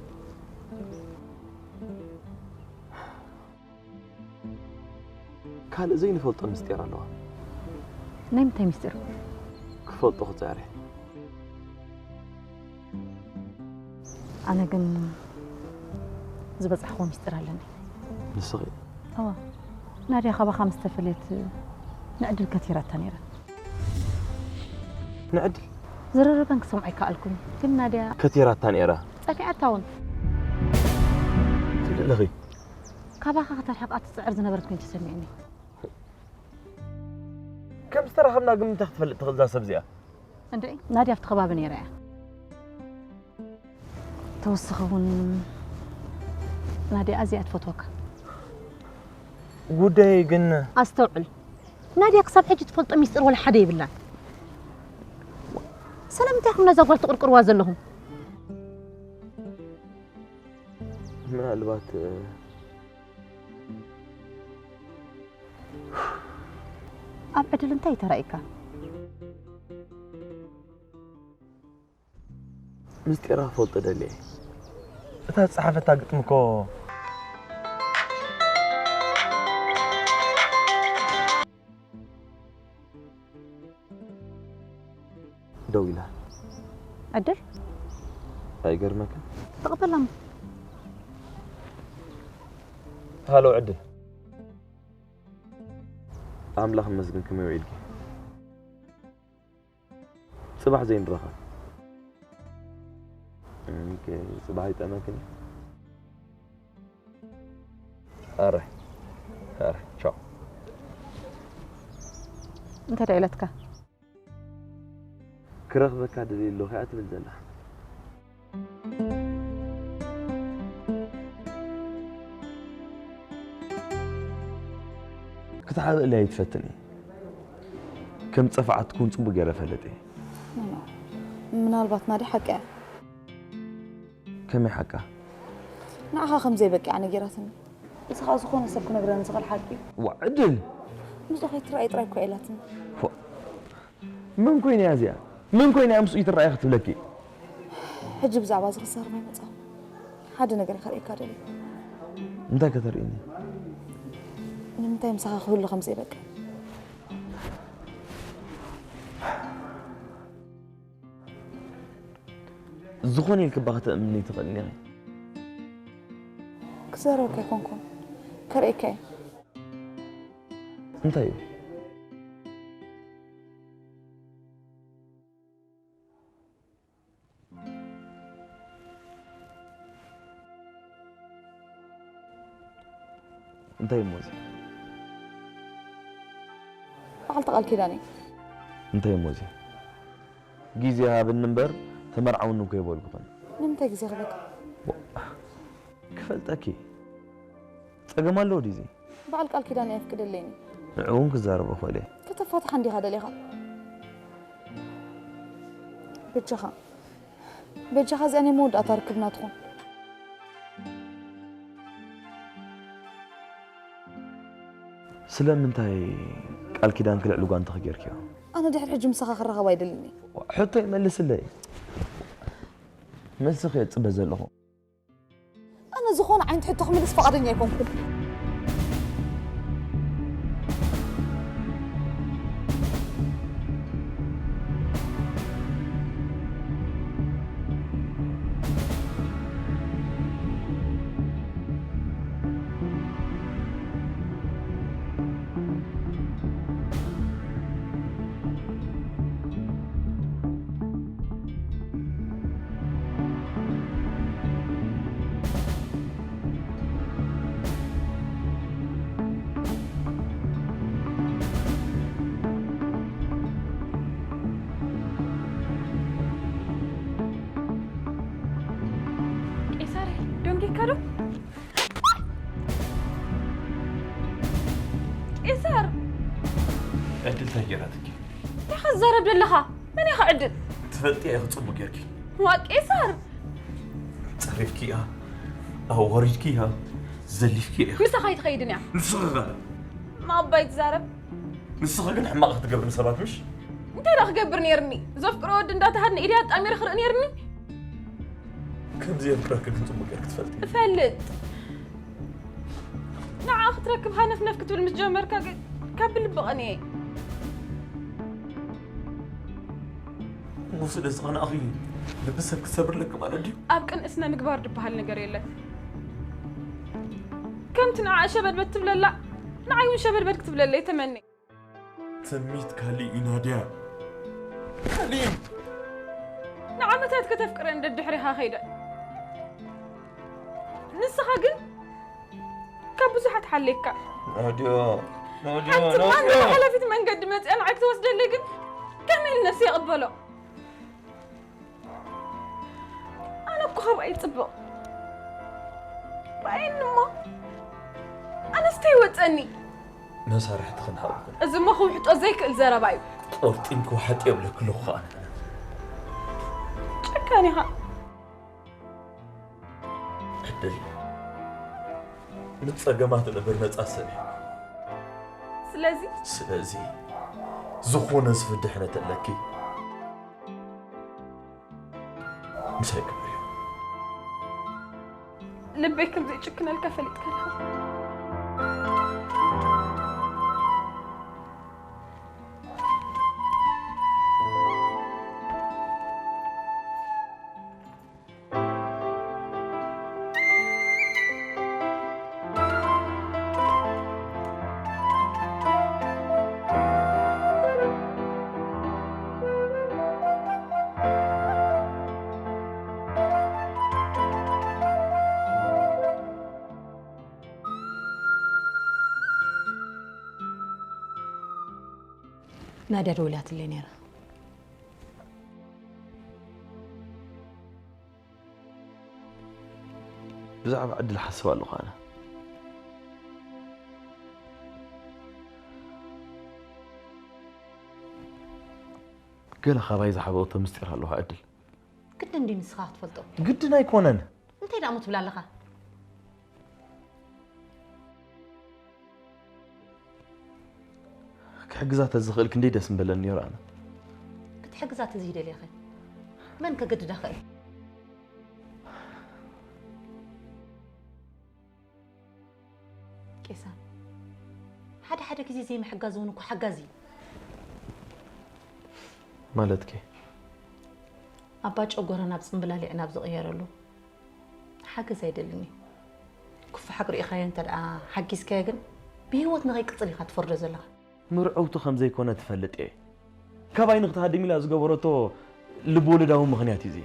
ካልእ ዘይንፈልጦ ምስጢር ኣለዋ። ናይ ምንታይ ምስጢር? ክፈልጦ ክጽዕር እየ። ኣነ ግን ዝበጻሕክዎ ምስጢር ኣለኒ። ንስኺ? እወ፣ ናድያ ካባኻ ምስ ተፈለየት ንዕድል ከቲራታ ነይራ። ንዕድል? ዝርርበን ክሰምዖ ኣይከኣልኩን፣ ግን ናድያ ከቲራታ ነይራ። ጸኒሓታ እውን። ትብሊ ኣለኺ? ካባኻ ከተርሕቓ ትጽዕር ዝነበረት ኮይኑ ተሰሚዑኒ። ከም ዝተራኸብና ግን እንታይ ክትፈልጥ ትኽእል እዛ ሰብ እዚኣ? እንድዒ፣ ናድያ ኣብቲ ከባቢ ነይራ እያ። ተወስኺ እውን ናድያ ኣዝያ እያ ትፈትወካ። ጉዳየይ ግን ኣስተውዕል፣ ናድያ ክሳብ ሕጂ ትፈልጦ ሚስጥር ወላ ሓደ የብላን። ስለምንታይ ኢኹም ነዛ ጓል ትቕርቅርዋ ዘለኹም? ምናልባት ኣብ ዕድል እንታይ ተራኢካ? ምስጢራ ክፈልጦ ደልየ። እታ ዝጸሓፈታ ግጥሚ እኮ ደው ኢላ። ዕድል? ኣይገርመክን? ተቐበላ እሞ። ሃሎ ዕድል። ኣምላኽ ይመስገን፣ ከመይ ውዒልኪ? ጽባሕ ዘይንራኸብ። ኦኬ፣ ጽባሕ ይጠመክን። ኣረ ኣረ ቻው። እንታይ ደኣ ኢለትካ? ክረኽበካ ደልየ ኣለኹ እያ ትብል ዘላ። ክትሓብእለይ ኣይትፈትን እየ። ከም ዝጸፍዓትኩ እውን ጽቡቕ ገይረ እፈልጥ እየ። ምናልባት ናዲ ሓቂ እያ። ከመይ ሓቃ? ንዓኻ ከም ዘይበቅዓ ነጊራትኒ። እዚ ኸኣ ዝኾነ ሰብ ክነግረኒ ዝኽእል ሓቂ እዩ። ዋ ዕድል! ምስኡ ከይትረኣይ ጥራይ እኮ ኢላትኒ። መን ኮይና እያ እዚኣ? መን ኮይና እያ ምስኡ ይትረኣይ ክትብለኪ? ሕጂ ብዛዕባ እዚ ክዛረብ ኣይመጻኹ። ሓደ ነገር ከርእየካ ደልየ። እንታይ ከተርእይኒ? ንምንታይ ምሳኻ ክህሉ ከም ዘይበቅዕ። ዝኾነ ኢልክባ ከተእምኒ ትኽእልኒ ኢኺ። ክዛረበካ ኣይኮንኩን፣ ከርእየካ እየ። እንታይ እዩ? እንታይ እሞ እዚ? በዓልቲ ቃል ኪዳን እየ። እንታይ እሞ እዚ? ግዜ ሃብኒ እምበር ተመርዓውኒ እኮ ይበልኩኽን። ንምንታይ ግዜ ክበካ? ክፈልጠኪ ጸገም ኣለዎ ድዩ እዚ? በዓል ቃል ኪዳን ኣየፍቅደለይን እዩ። ንዕኡ እውን ክዛረቦ ክኽእል እየ። ከተፋትሓ እንዲኻ ደሊኻ። በጃኻ በጃኻ እዚኣ ናይ መወዳእታ ርክብና ትኹን። ስለምንታይ ቃል ኪዳንኪ ልዕሊ ጓንትኺ ጌርክዮ? ኣነ ድሕሪ ሕጂ ምሳኻ ክራኸብ ኣይደልን እየ። ሕቶይ መልስለይ። መልስኺ እየ ዝጽበ ዘለኹ። ኣነ ዝኾነ ዓይነት ሕቶ ክምልስ ፍቓደኛ ኣይኮንኩን። ቄሳር ደንጊካ ዶ? ቄሳር! ዕድል እንታይ ገይራትኪ? እንታይ ክትዛረብ ዘለኻ? መን ኢኻ ዕድል? ትፈልጥያ ኢኺ ጽቡቕ ጌርኪ። ዋ ቄሳር! ጸሪፍክያ፣ ኣዋሪድክያ፣ ዘሊፍክያ ኢኺ። ምሳኻ ኣይትኸይድን እያ። ንስኺ ኸ? ማባይ ትዛረብ። ንስኺ ግን ሕማቕ ክትገብሪ ንሰባት ምሽ? እንታይ ደኣ ክገብር ነይርኒ? ዘፍቅሮ ወዲ እንዳተሃድነ ኢድያ ኣጣሚረ ክርኢ ነይርኒ? ከምዚ የፍቅረኪ ግን ጽቡቕ ጌርኪ ትፈልጢ። እፈልጥ። ንዓ ክትረክብ ሃነፍነፍ ክትብል ምስ ጀመርካ ግን ካብ ብልቢ ቀንየ። እሞ ስለ ዝቐናእኺ ልቢ ሰብ ክሰብርለኪ ማለት ድዩ? ኣብ ቅንኢ ስነ ምግባር ዝበሃል ነገር የለን። ከምቲ ንዓ ሸበድበድ ትብለላ ንዓይ እውን ሸበድበድ ክትብለለይ ተመኒ። ትምኒት ካሊእ እዩ ናድያ። ካሊእ እዩ። ንዓመታት ከተፍቅረን ደድሕሪኻ ከይደ። ንስኻ ግን ካብ ብዙሓት ሓሌካ። ናድያ፣ ናድያ፣ ሓንቲ ማን ናድያ። ሓላፊት መንገዲ መፅያ ንዓይ ክትወስደለይ ግን ከመይ ኢሉ ነፍሲ ይቕበሎ? ኣነ እኮ ካብኣ ይፅብቕ። ርኣየኒ እሞ ኣነስ እንታይ ይወፀኒ? መሳርሕቲ ክንሃብኩን። እዚ እሞ ክውሕጦ ዘይክእል ዘረባ እዩ። ቆርጢም ክውሓጥ የብለኪ ኣለኹ ኣነ። ጨካን ኢኻ። ዕድል ምስ ጸገማት ነበር ነጻ ሰብ እየ። ስለዚ ስለዚ ዝኾነ ዝፍድሕ ነተለኪ ምሳይ ግበርዮ። ልበይ ከም ዘይጭክነልካ ፈሊጥካ ዲኻ? ናድያ ደዊላትለይ ነይራ። ብዛዕባ ዕድል ሓስብ ኣለኹ ኣነ። ገለ ካባይ ዝሓበኦቶ ምስጢር ኣለዋ ዕድል። ግዲ እንዲ ንስኻ ክትፈልጦ። ግድን ኣይኮነን። እንታይ ደኣ እሞ ትብል ኣለኻ? ክሕግዛ ተዝኽእል ክንደይ ደስ ምበለኒ ነይሩ ኣነ። ክትሕግዛ ተዘይደልየኸ መን ከገድዳ ኽእል? ቄሳር፣ ሓደ ሓደ ግዜ ዘይምሕጋዝ እውን እኮ ሓጋዝ እዩ። ማለትኪ? ኣባ ጨጎራ ናብ ጽምብላሊዕ ናብ ዝቕየረሉ ሓገዝ ኣይደልን እዩ። ክፉ ሓቂ ርኢኻዮ እንተ ደኣ ሓጊዝካዮ ግን ብህይወት ንኸይቅጽል ኢኻ ትፈርዶ ዘለኻ። ምርዕውቱ ከም ዘይኮነ ትፈልጥ እየ። ካባይ ንክትሃድም ኢላ ዝገበረቶ ልብ ወለዳዊ ምኽንያት እዩ እዚ።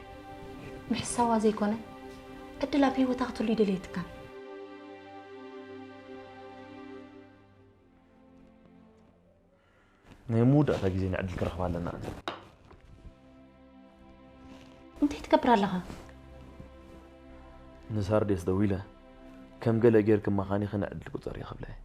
ምሕሳዋ ዘይኮነ፣ ዕድል ኣብ ህይወታ ክትህሉ ይደልየትካን። ናይ መወዳእታ ግዜ ንዕድል ክረኽባ ኣለና። እንታይ ትገብር ኣለኻ? ንሳርዴስ ደዊለ፣ ከም ገለ ጌርኪ መኻኒኺ ንዕድል ቁጸሪ ክብላ እየ።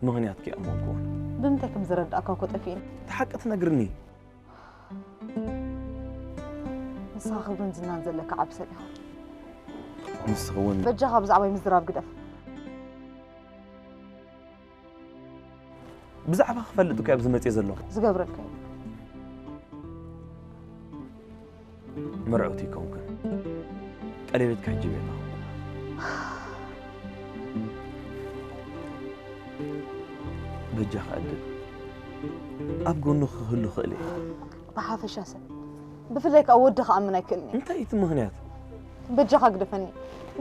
ምኽንያትኪ ኣመንኩ። ብምንታይ ከም ዝረዳእካ እኮ ጠፊእኒ። እቲ ሓቂ ትነግርኒ። ንስኻ ክብርን ዝናን ዘለካ ዓቢ ሰብ ኢኻ። ንስኺ እውን። በጃኻ ብዛዕባይ ምዝራብ ግደፍ። ብዛዕባ ክፈልጥ እኮ ኣብዚ መጽየ ዘለኹ። ዝገብረካ እዩ። መርዑት ይከውንክን። ቀሌበት ክሕጅብ የለኹ። በጃኻ ዕድል ኣብ ጎኑ ክህሉ ክእል እየ። ብሓፈሻ ሰብ፣ ብፍላይ ከኣ ወዲ ክኣምን ኣይክእልን እየ። እንታይ እቲ ምኽንያት? በጃኻ ግደፈኒ።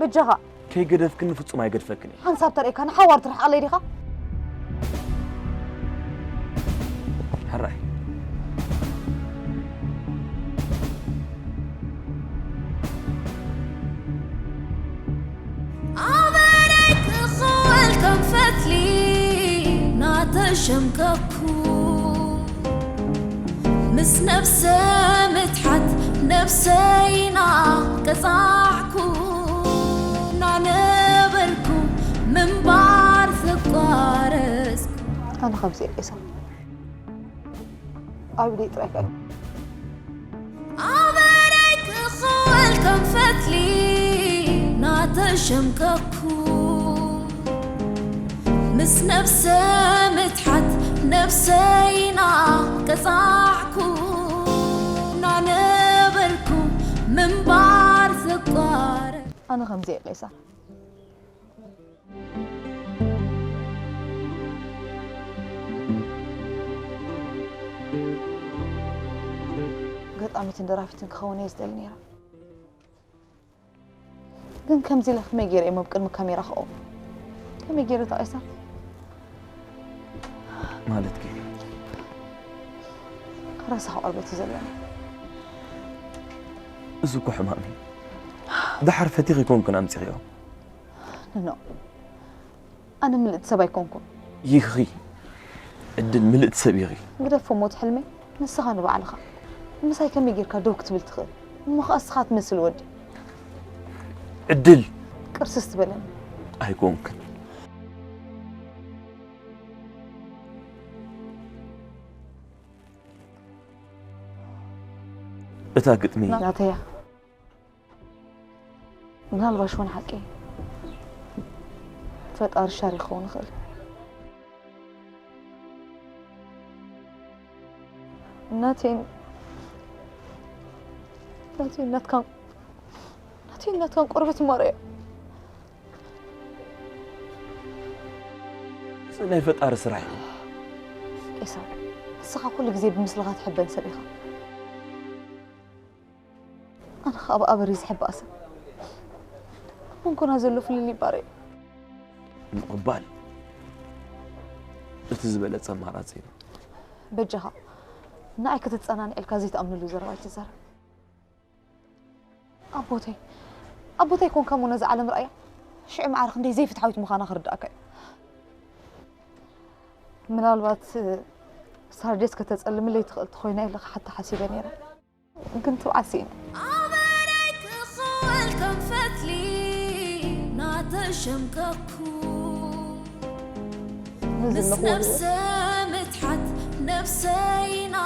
በጃኻ። ከይገደፍክኒ ፍጹም ኣይገድፈክን እየ። ሓንሳብ ተርእካ ንሓዋር ትርሕቐለይ ዲኻ? ሕራይ። ኣበረይ ክኽወል ከም ፈትሊ ናተሸምቀኩ፣ ምስ ነብሰ ምትሓት ነብሰይ ናቀጻዕኩ፣ ናነበርኩ ምንባር ዘቋረጽኩ። ኣነ ከምዚ እየ ቄሳር። ኣብ ኢደይ ጥራይ ከኣ። ኣበረይ ክኽወል ከም ፈትሊ ናተሸምቀኩ፣ ምስ ነብሰ ምትሓት ነብሰይ ናቀጻዕኩ፣ ናነበርኩ ምንባር ዘቋረ። ኣነ ከምዚ እየ ቄሳር። ገጣሚትን ደራፊትን ክኸውን እየ ዝደሊ ነይረ። ግን ከምዚ ኢለ ከመይ ገይረ እየ ኣብ ቅድሚ ካሜራ ክቐውም? ከመይ ገይረ ተቐይሳ? ማለትኪ? ረሳሕ ቆርበት እዩ ዘለኒ። እዚ እኮ ሕማም እዩ። ደሓር ፈቲኺ ኮንክን ኣምጺኽዮ። ኖ፣ ኣነ ምልእቲ ሰብ ኣይኮንኩን። ይኺ፣ ዕድል ምልእቲ ሰብ ኢኺ። ግደፎ ሞት ሕልመይ፣ ንስኻ ንባዕልኻ ምሳይ ከመይ ጌርካ ደው ክትብል ትኽእል? እሞ ኸኣ ንስኻ ትመስል ወዲ። ዕድል። ቅርስስ ትበለኒ። ኣይኮንክን። እታ ግጥሚ። ናተያ። ምናልባሽ እውን ሓቂ ፈጣሪ ሻር ይኸውን ይኽእል። ናተይን ናተይን ናትካን ናተይን ናትካን ቆርበት ማረያ። እዚ ናይ ፈጣሪ ስራሕ እዩ። ኤሳው፣ ንስኻ ኩሉ ግዜ ብምስልኻ ትሕበን ሰብ ኢኻ። ኣነ ኸኣ ብኣበሪ ዝሕባእ ሰብ። ኣብ መንጎና ዘሎ ፍልልይ ባረ እዩ። ምቕባል እቲ ዝበለጸ ኣማራጺ እዩ። በጃኻ ንዓይ ክትጸናንዕ ኢልካ ዘይትኣምነሉ ዘረባ ኣይትዛረብ። ኣቦተይ ኣቦተይ ኮንካ እሞ ነዛ ዓለም ረኣያ። ሽዑ ማዕረ ክንደይ ዘይፍትሓዊት ምዃና ክርድኣካ እዩ። ምናልባት ሳርዴስ ከተጸልምለይ ትኽእል ተኾይና ኢለ ክሓታ ሓሲበ ነይረ። ግን ትብዓት ስኢነ። ኣበረይ ክኸወል ከም ፈትሊ ናተሸምቀኩ ነዚ ምስ ኣለኹ ነብሰ ምትሓት ነብሰይና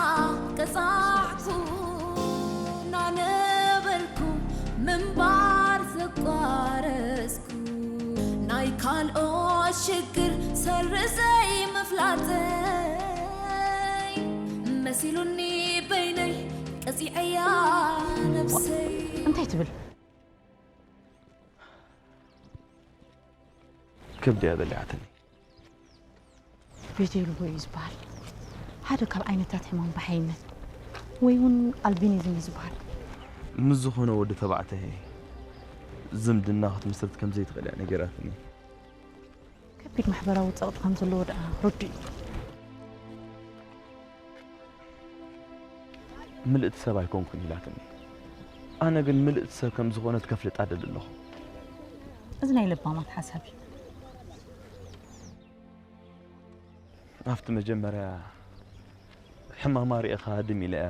ቀጻዕኩ ናነበርኩ ምንባር ዘቋረጽኩ ናይ ካልኦት ሽግር ሰርዘይ ምፍላጠይ መሲሉኒ በይነይ ቀጺዐያ ነብሰይ እንታይ ትብል? ከብዲ እያ በሊዓትኒ። ቪቲልጎ እዩ ዝበሃል። ሓደ ካብ ዓይነታት ሕማም ባሕይነት ወይ እውን ኣልቢኒዝም እዩ ዝበሃል። ምስ ዝኾነ ወዲ ተባዕታይ ዝምድና ክትምስርት ከም ዘይትኽእል እያ ነጊራትኒ። ከቢድ ማሕበራዊ ጸቕጢ ከም ዘለዎ ደኣ ርዱእ እዩ። ምልእቲ ሰብ ኣይኮንኩን ኢላትኒ። ኣነ ግን ምልእቲ ሰብ ከም ዝኾነት ከፍልጣ ደሊ ኣለኹ። እዚ ናይ ለባማት ሓሳብ እዩ። ኣብቲ መጀመርያ ሕማማ ሪእኻ ድም ኢለ እያ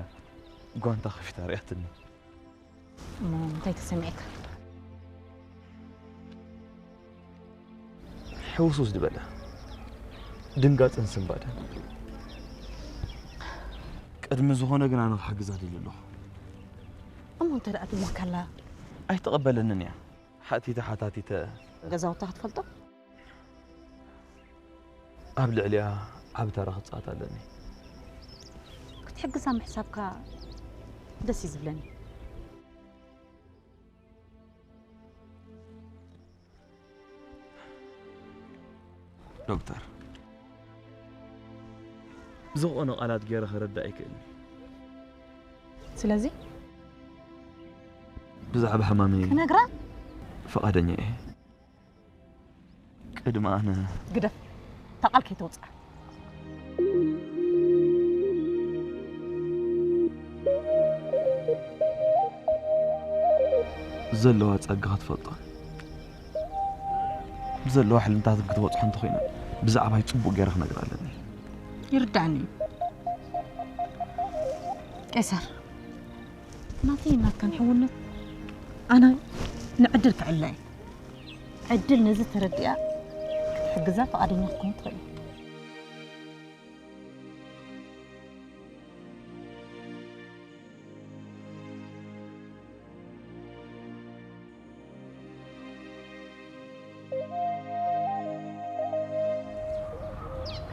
ጓንታ ከፊታ ሪኣትኒ። እሞ እንታይ ተሰሚዕካ? ሕውስውስ ዝበለ ድንጋጽን ስንባደ። ቅድሚ ዝኾነ ግን ኣነ ክሕግዛ ደሊ ኣለኹ። እሞ እንተ ደኣ ድሞካላ ኣይተቐበለንን እያ። ሓቲተ ሓታቲተ ገዛውታ ክትፈልጦ ኣብ ልዕሊኣ ዓቢ ተራ ክጻወት ኣለኒ። ክትሕግዛ ምሕሳብካ ደስ እዩ ዝብለኒ። ዶክተር፣ ብዝኾነ ቃላት ገይረ ክረዳ ኣይክእልን። ስለዚ ብዛዕባ ሕማመይ ክነግራ ፈቓደኛ እየ። ቅድሚ ኣነ ግደፍ፣ እታ ቃል ከይተውፅኣ። ዘለዋ ጸጋ ክትፈልጦን ብዘለዋ ሕልምታትን ክትበጽሖ እንተኾይና ብዛዕባይ ጽቡቕ ገይረ ክነግራ ኣለኒ። ይርዳእኒ እዩ። ቄሳር፣ ናተይ ናትካን ሕውነት ኣነ ንዕድል ክዕላ እየ። ዕድል ነዚ ተረዲኣ ክትሕግዛ ፈቓደኛ ክትከውን ትኽእል እያ።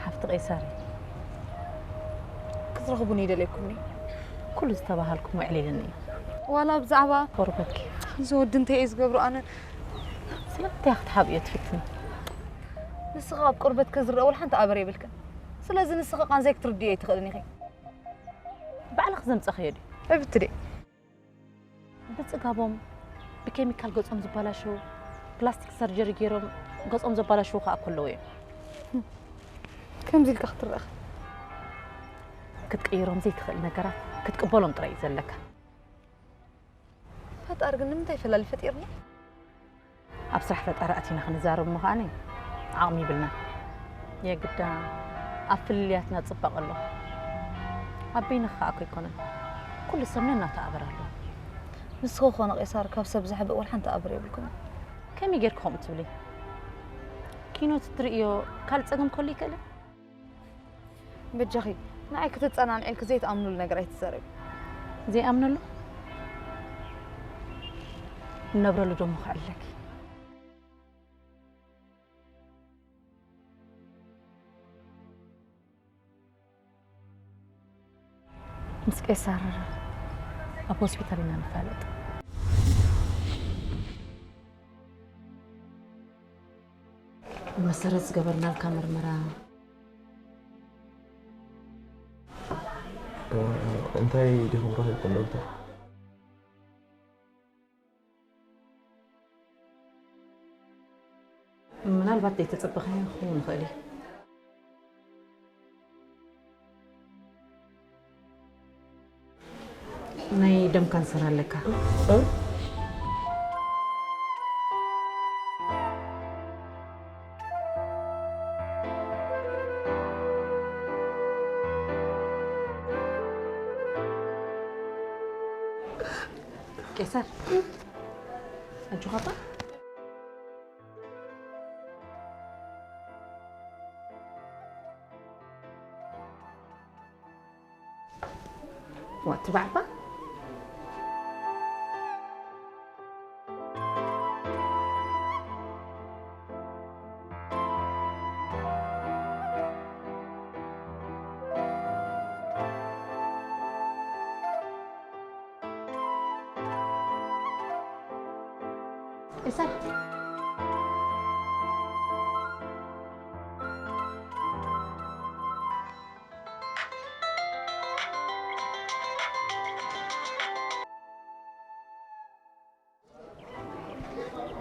ሓፍቲ ቄሳር፣ ክትረኽቡኒ ይደለይኩም እየ። ኩሉ ዝተባሃልኩም ውዕል ኢልኒ እዩ። ዋላ ብዛዕባ ቆርበትኪ። እዚ ወዲ እንታይ እየ ዝገብሮ ኣነ? ስለምንታይ ክትሓብእዮ ትፍትኒ? ንስኻ ኣብ ቆርበትኪ ዝረአ ወላ ሓንቲ ኣበር የብልክን። ስለዚ ንስኻ ቃንዛይ ክትርድዮ ኣይትኽእልን ኢኺ። ባዕልኺ ዘምጸኽዮ ድዩ? እብትደ። ብጽጋቦም ብኬሚካል ገጾም ዝበላሸው፣ ፕላስቲክ ሰርጀሪ ገይሮም ገጾም ዘበላሸው ከኣ እኮ ኣለዉ እዮም። ከምዚ ኢልካ ክትረኣኽ። ክትቅይሮም ዘይትኽእል ነገራት ክትቅበሎም ጥራይ እዩ ዘለካ። ፈጣሪ ግን ንምንታይ ፈላሊ ፈጢርና? ኣብ ስራሕ ፈጣሪ ኣቲና ክንዛረብ ምዃነይ ዓቕሚ ይብልና። የግዳ ኣብ ፍልልያትና ጽባቐ ኣሎ። ኣብ በይንኻ ከኣ ኣይኮነን። ኩሉ ሰብ ነናቱ ኣበር ኣለዎ። ንስኺ ኮነ ቄሳር ካብ ሰብ ዝሕብእ ወላ ሓንቲ ኣበር የብልኩምን። ከመይ ጌርኪ ከምኡ ትብሊ? ኪኖ ትርእዮ ካልእ ጸገም ክህሉ ይኽእል። በጃኺ ንዓይ ክተጸናንዒ ኢልኪ ዘይትኣምንሉ ነገር ኣይትዛረቢ። ዘይኣምነሉ እነብረሉ ደሞ ክዕለኪ። ምስ ቄሳር ኣብ ሆስፒታል ኢና ንፋለጥ። ብመሰረት ዝገበርናልካ ምርመራ፣ እ፣ እንታይ ዲኹም ረኺብኩም ዶክተር? ምናልባት ዘይተጸበኻዮ ክኸውን ይኽእል እዩ። ናይ ደም ካንሰር ኣለካ። እ? ቄሳር፣ ኣጆኻ እባ። ዋ፣ ትባዕ እባ። ቄሳር።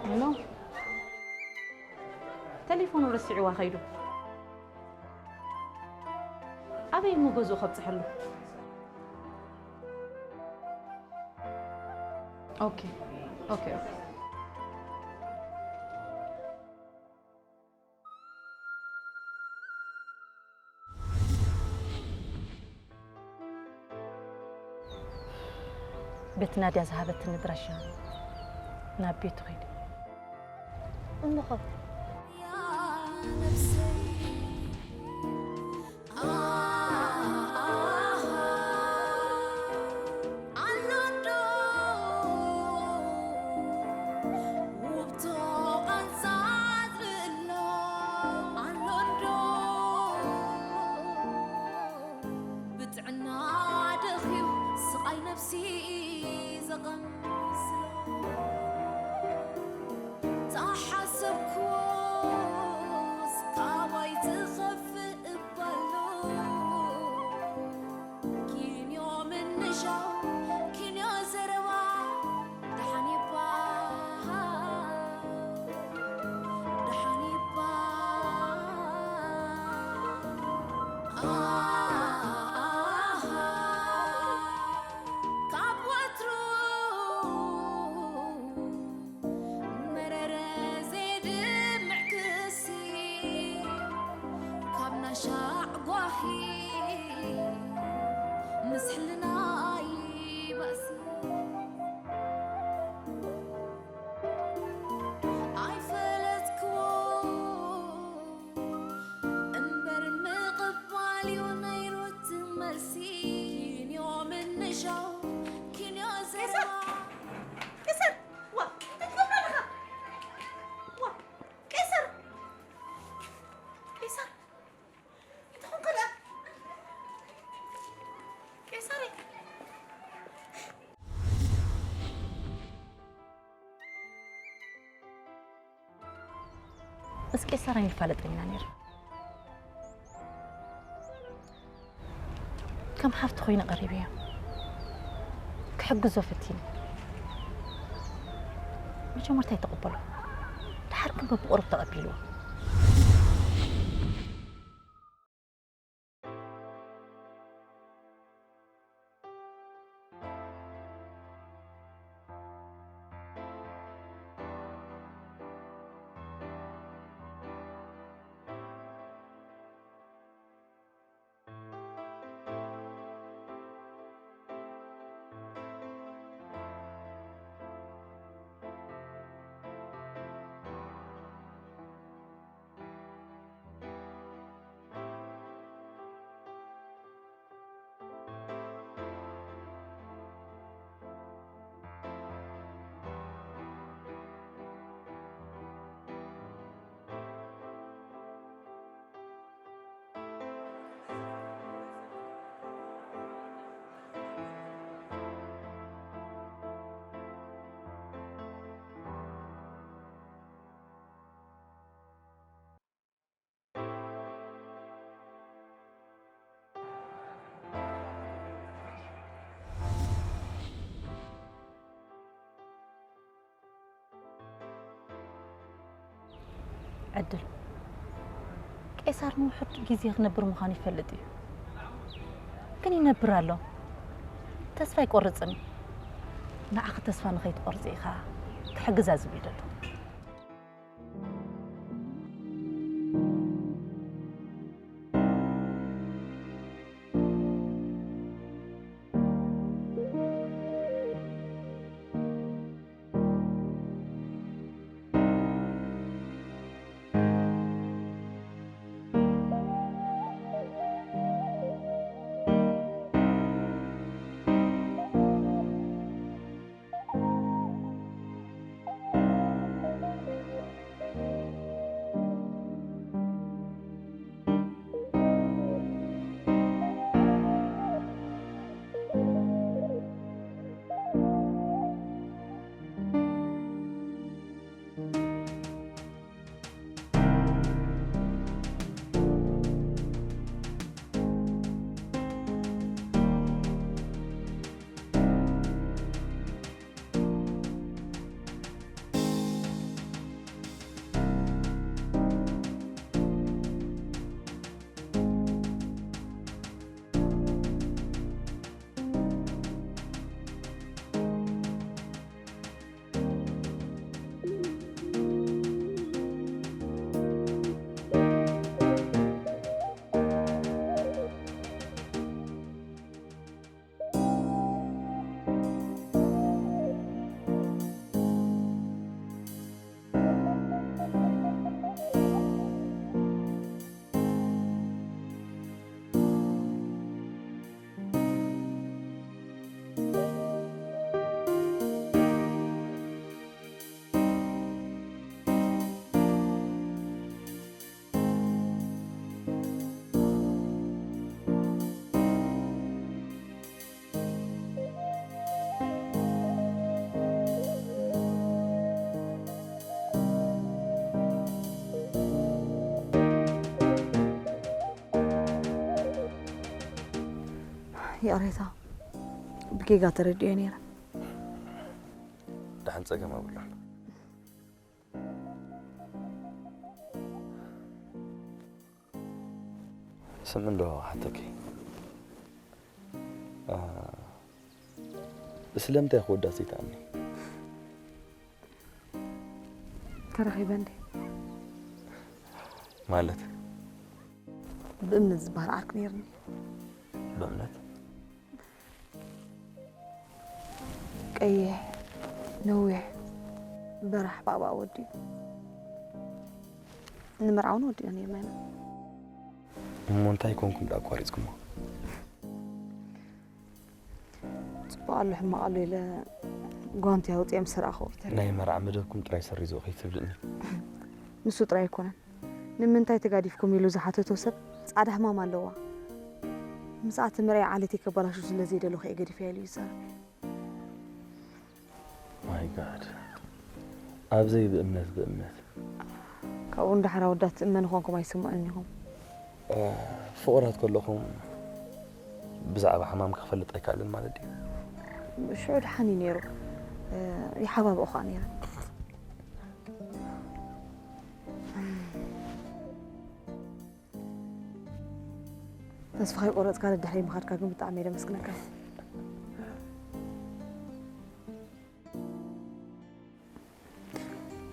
ሄሎ። ተሌፎኑ ረሲዕዋ ከይዱ። ኣበይ እሞ ገዝኡ ከብጽሐሉ? ኦኬ፣ ኦኬ፣ ኦኬ። በቲ ናድያ ዝሃበትኒ ድራሻ ናብ ቤቱ ኸይደ። እሞ ኸ? ብጥዕና ደኺዩ ስቓይ ነፍሲ ዘቐምስሎ። ተሓሰብኩስ ካባይ ትኸፍእ እባሎ። ኪንዮ ምንሻው፣ ኪንዮ ዘረባ፣ ደሓን ይባሃል፣ ደሓን ይባሃል። ኣሃ፣ ካብ ወትሩ መረረ ዘየድምዕ ክሲ፣ ካብ ናሻዕ ጓሂ፣ ምስ ሕልናይ ባእሲ። ኣይፈለጥክዎ እምበር ምቕባል እዩ ነይሩ እቲ መልሲ። ኪንዮ ምንሻው፣ ኪንዮ ዘረባ። ቄሳር! ዋ፣ እንታይ ትገብር ኣለኻ? ዋ፣ ቄሳር! ቄሳር! እንታይ ኾንካ ደኣ? ቄሳር! ምስ ቄሳር ኣይንፋለጥን ኢና ነይርና። ከም ሓፍቲ ኮይኑ ቀሪበዮ። ክሕግዞ ፈቲነ። መጀመርታ ኣይተቐበሎ። ደሓር ግን በብቑሩብ ተቐቢልዎ። ዕድል፣ ቄሳር ንውሑድ ግዜ ክነብር ምዃኑ ይፈልጥ እዩ፣ ግን ይነብር ኣሎ። ተስፋ ኣይቆርጽን እዩ። ንዓኺ ተስፋ ንኸይትቆርጺ ኢኻ ክሕግዛ ዝብል ደሎ። ይቕሬታ፣ ብጌጋ ተረዲኦ ነይረ። ደሓን፣ ጸገም ኣብሉን። ስም እንዶ ሓተኪ፣ እ፣ ስለምንታይ ክወዳስ ዘይትኣምኒ? ተረኺበ እንዴ? ማለት? ብእምነት ዝበሃል ዓርኪ ነይርኒ። ብእምነት? ቀይሕ፣ ነዊሕ፣ በራሕ ብኣባኡ ወዲኡ። ንመርዓ እውን ወዲኡ ነይርና ኢና። እሞ እንታይ ኮንኩም ደኣ ኣቋሪጽኩሞ? ጽቡቕ ኣሎ ሕማቕ ኣሎ ኢለ ጓንቲ ኣውጺኤ ምስ ረኣኹ። ናይ መርዓ መደብኩም ጥራይ ሰሪዞ ከይትብልኒ። ንሱ ጥራይ ኣይኮነን። ንምንታይ ተጋዲፍኩም ኢሉ ዝሓተቶ ሰብ ጻዕዳ ሕማም ኣለዋ። ምስኣ እቲ መርዓ ዓሌተይ ከበላሹ ስለ ዘይደለኹ እየ ገዲፈያ ኢሉ ይዛረብ። My God። ኣብዘይ ብእምነት ብእምነት። ካብኡ ንዳሕር ኣወዳት ትእመን ኾንኩም ኣይስምዑን ኢኹም። እ፣ ፍቑራት ከለኹም ብዛዕባ ሕማም ክፈልጥ ኣይከኣልን ማለት ድዩ? ሽዑ ደሓን እዩ ነይሩ። እ፣ ይሓባብኦ ኸዓ ነይረ። ተስፋ ከይቆረጽካ ደድሕረይ ምኻድካ ግን ብጣዕሚ እየ ደመስግነካ።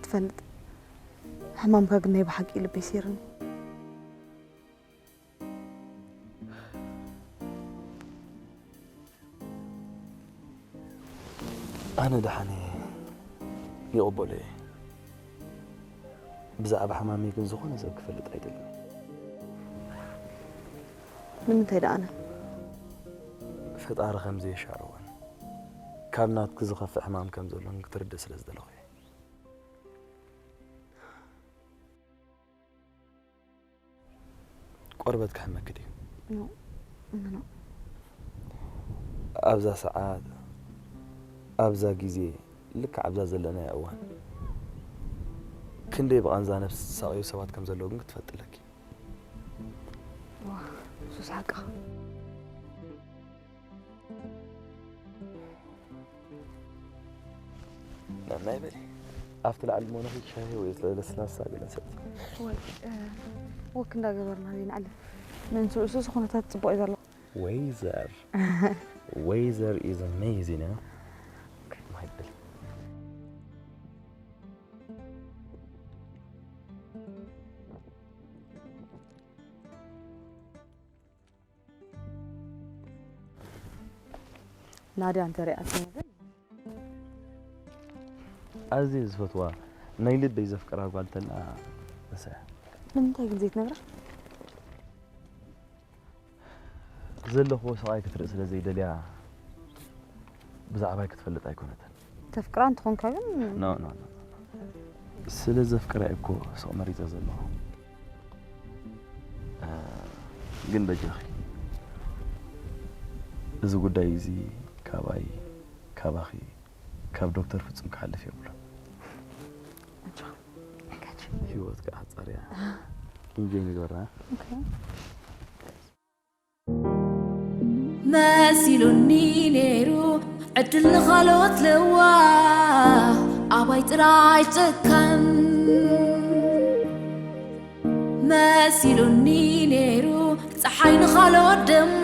ትፈልጥ፣ ሕማምካ ግን ናይ ብሓቂ ልበይ ሲርኒ። ኣነ ደሓን እየ፣ ይቕበሎ እየ። ብዛዕባ ሕማመይ ግን ዝኾነ ሰብ ክፈልጥ ኣይደልን። ንምንታይ ደኣ ኣነ? ፈጣሪ ከም ዘየሻረወን ካብ ናትኪ ዝኸፍእ ሕማም ከም ዘሎን ክትርድእ ስለ ዝደለኹ እየ። ቆርበት ክሕመኪ ድዩ? ኖ፣ ኖ፣ ኖ። ኣብዛ ሰዓት፣ ኣብዛ ግዜ፣ ልክዕ ኣብዛ ዘለናያ እዋን፣ ክንደይ ብቓንዛ ነብሲ ዝሳቐዩ ሰባት ከም ዘለዉ ግን ክትፈልጢ ኣለኪ። ዋ፣ ሱስ ሓቅኻ። ነናይ በሊ። ኣብቲ ላዕሊ እሞ ንኺድ ሻሂ ወይ ለስላሳ ገለ ሰቲ። ወይ ወክ እንዳገበርና ዘይንዓልፍ ምእንቲ ርእሱ እዚ ኩነታት ጽቡቕ እዩ ዘሎ። Weather. Weather is amazing. My bill. ናድያ እንተሪኣትኒ ግን ኣዝየ ዝፈትዋ ናይ ልበይ ዘፍቅራ ጓል ተላ እሳ እያ። ንምንታይ ግን ዘይትነግራ? ዘለኹዎ ስቓይ ክትርኢ ስለ ዘይደልያ ብዛዕባይ ክትፈልጥ ኣይኮነትን። ተፍቅራ እንተኾንካ ግን ኖ ኖ ኖ ስለ ዘፍቅራ እኮ ስቕ መሪፀ ዘለኹ። ግን በጃኺ እዚ ጉዳይ እዚ ካባይ ካባኺ ካብ ዶክተር ፍጹም ክሓልፍ የብሉን። ኣጆኻ። ህይወት ከዓ ሓጻር እያ። ኢንጆይ ንግበራ። መሲሉኒ ነይሩ ዕድል ንኻልኦት ለዋ ኣባይ ጥራይ ጨካን መሲሉኒ ነይሩ ፀሓይ ንኻልኦት ደማ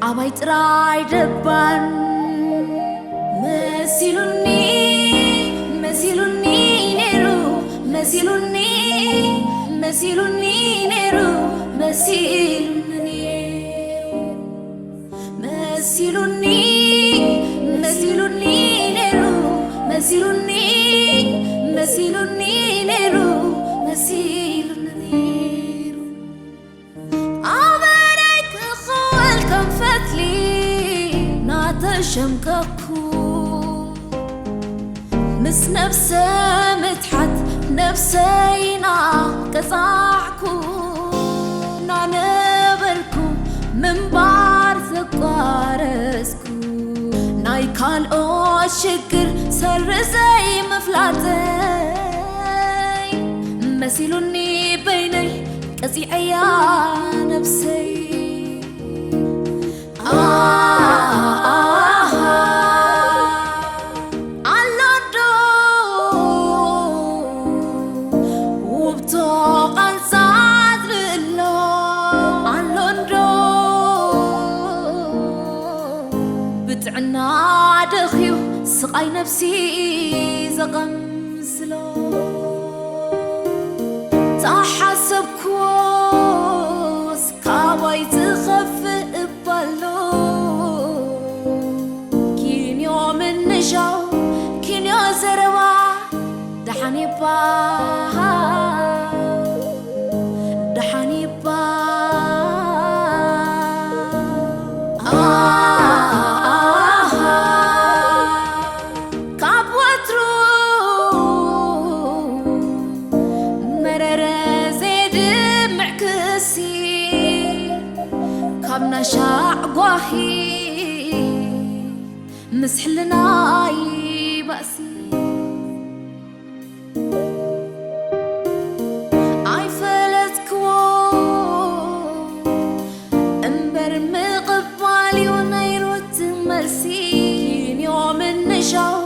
ኣባይ ጥራይ ደባን መሲሉኒ መሲሉኒ ነይሩ መሲሉኒ መሲሉኒ ነይሩ መሲሉኒ ነይሩ መሲሉኒ መሲሉኒ ነይሩ መሲሉኒ መሲሉኒ ነይሩ መሲሉኒ ነይሩ ኣበረይ ክኸወል ከም ፈትሊ ናተሸምከኩ ምስ ነብሰ ምትሓት ነብሰይና ቀጻዕኩ ናነበርኩ ምንባር ዘቋረጽኩ ናይ ካልኦት ሽግር ሰርዘይ ምፍላጠይ መሲሉኒ በይነይ ቀጺዐያ ነብሰይ ኣሃ ኣሎዶ ውብቶ ቃንዛ ዝብሎ ኣሎንዶ ብጥዕና ደኽዩ ስቓይ ነብሲ ዘቐምስሎ ተሓሰብኩዎስ ካባይ ዝኸፍእ እባሎ ኪንዮ ምንሻው ኪንዮ ዘረባ ደሓን ይባ ደሓን ይባ ኣሃ ካብ ወትሩ መረረ ዘየድምዕ ክሲ ካብ ናሻዕ ጓሂ ምስ ሕልናይ ባእሲ ኣይፈለጥክዎ እምበር ምቕባል እዩ ነይሩ እቲ መልሲ ኪንዮ ምንሻው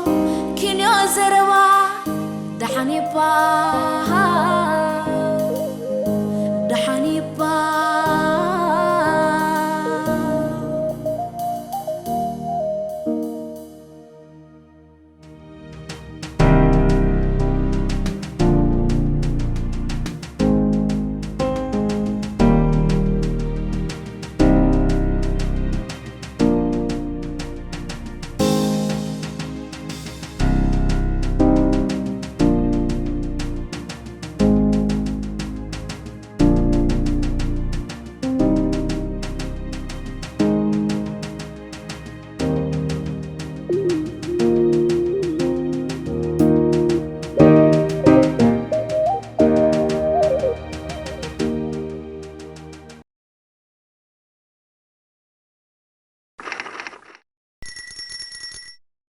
ኪንዮ ዘረባ ደሓን ይባ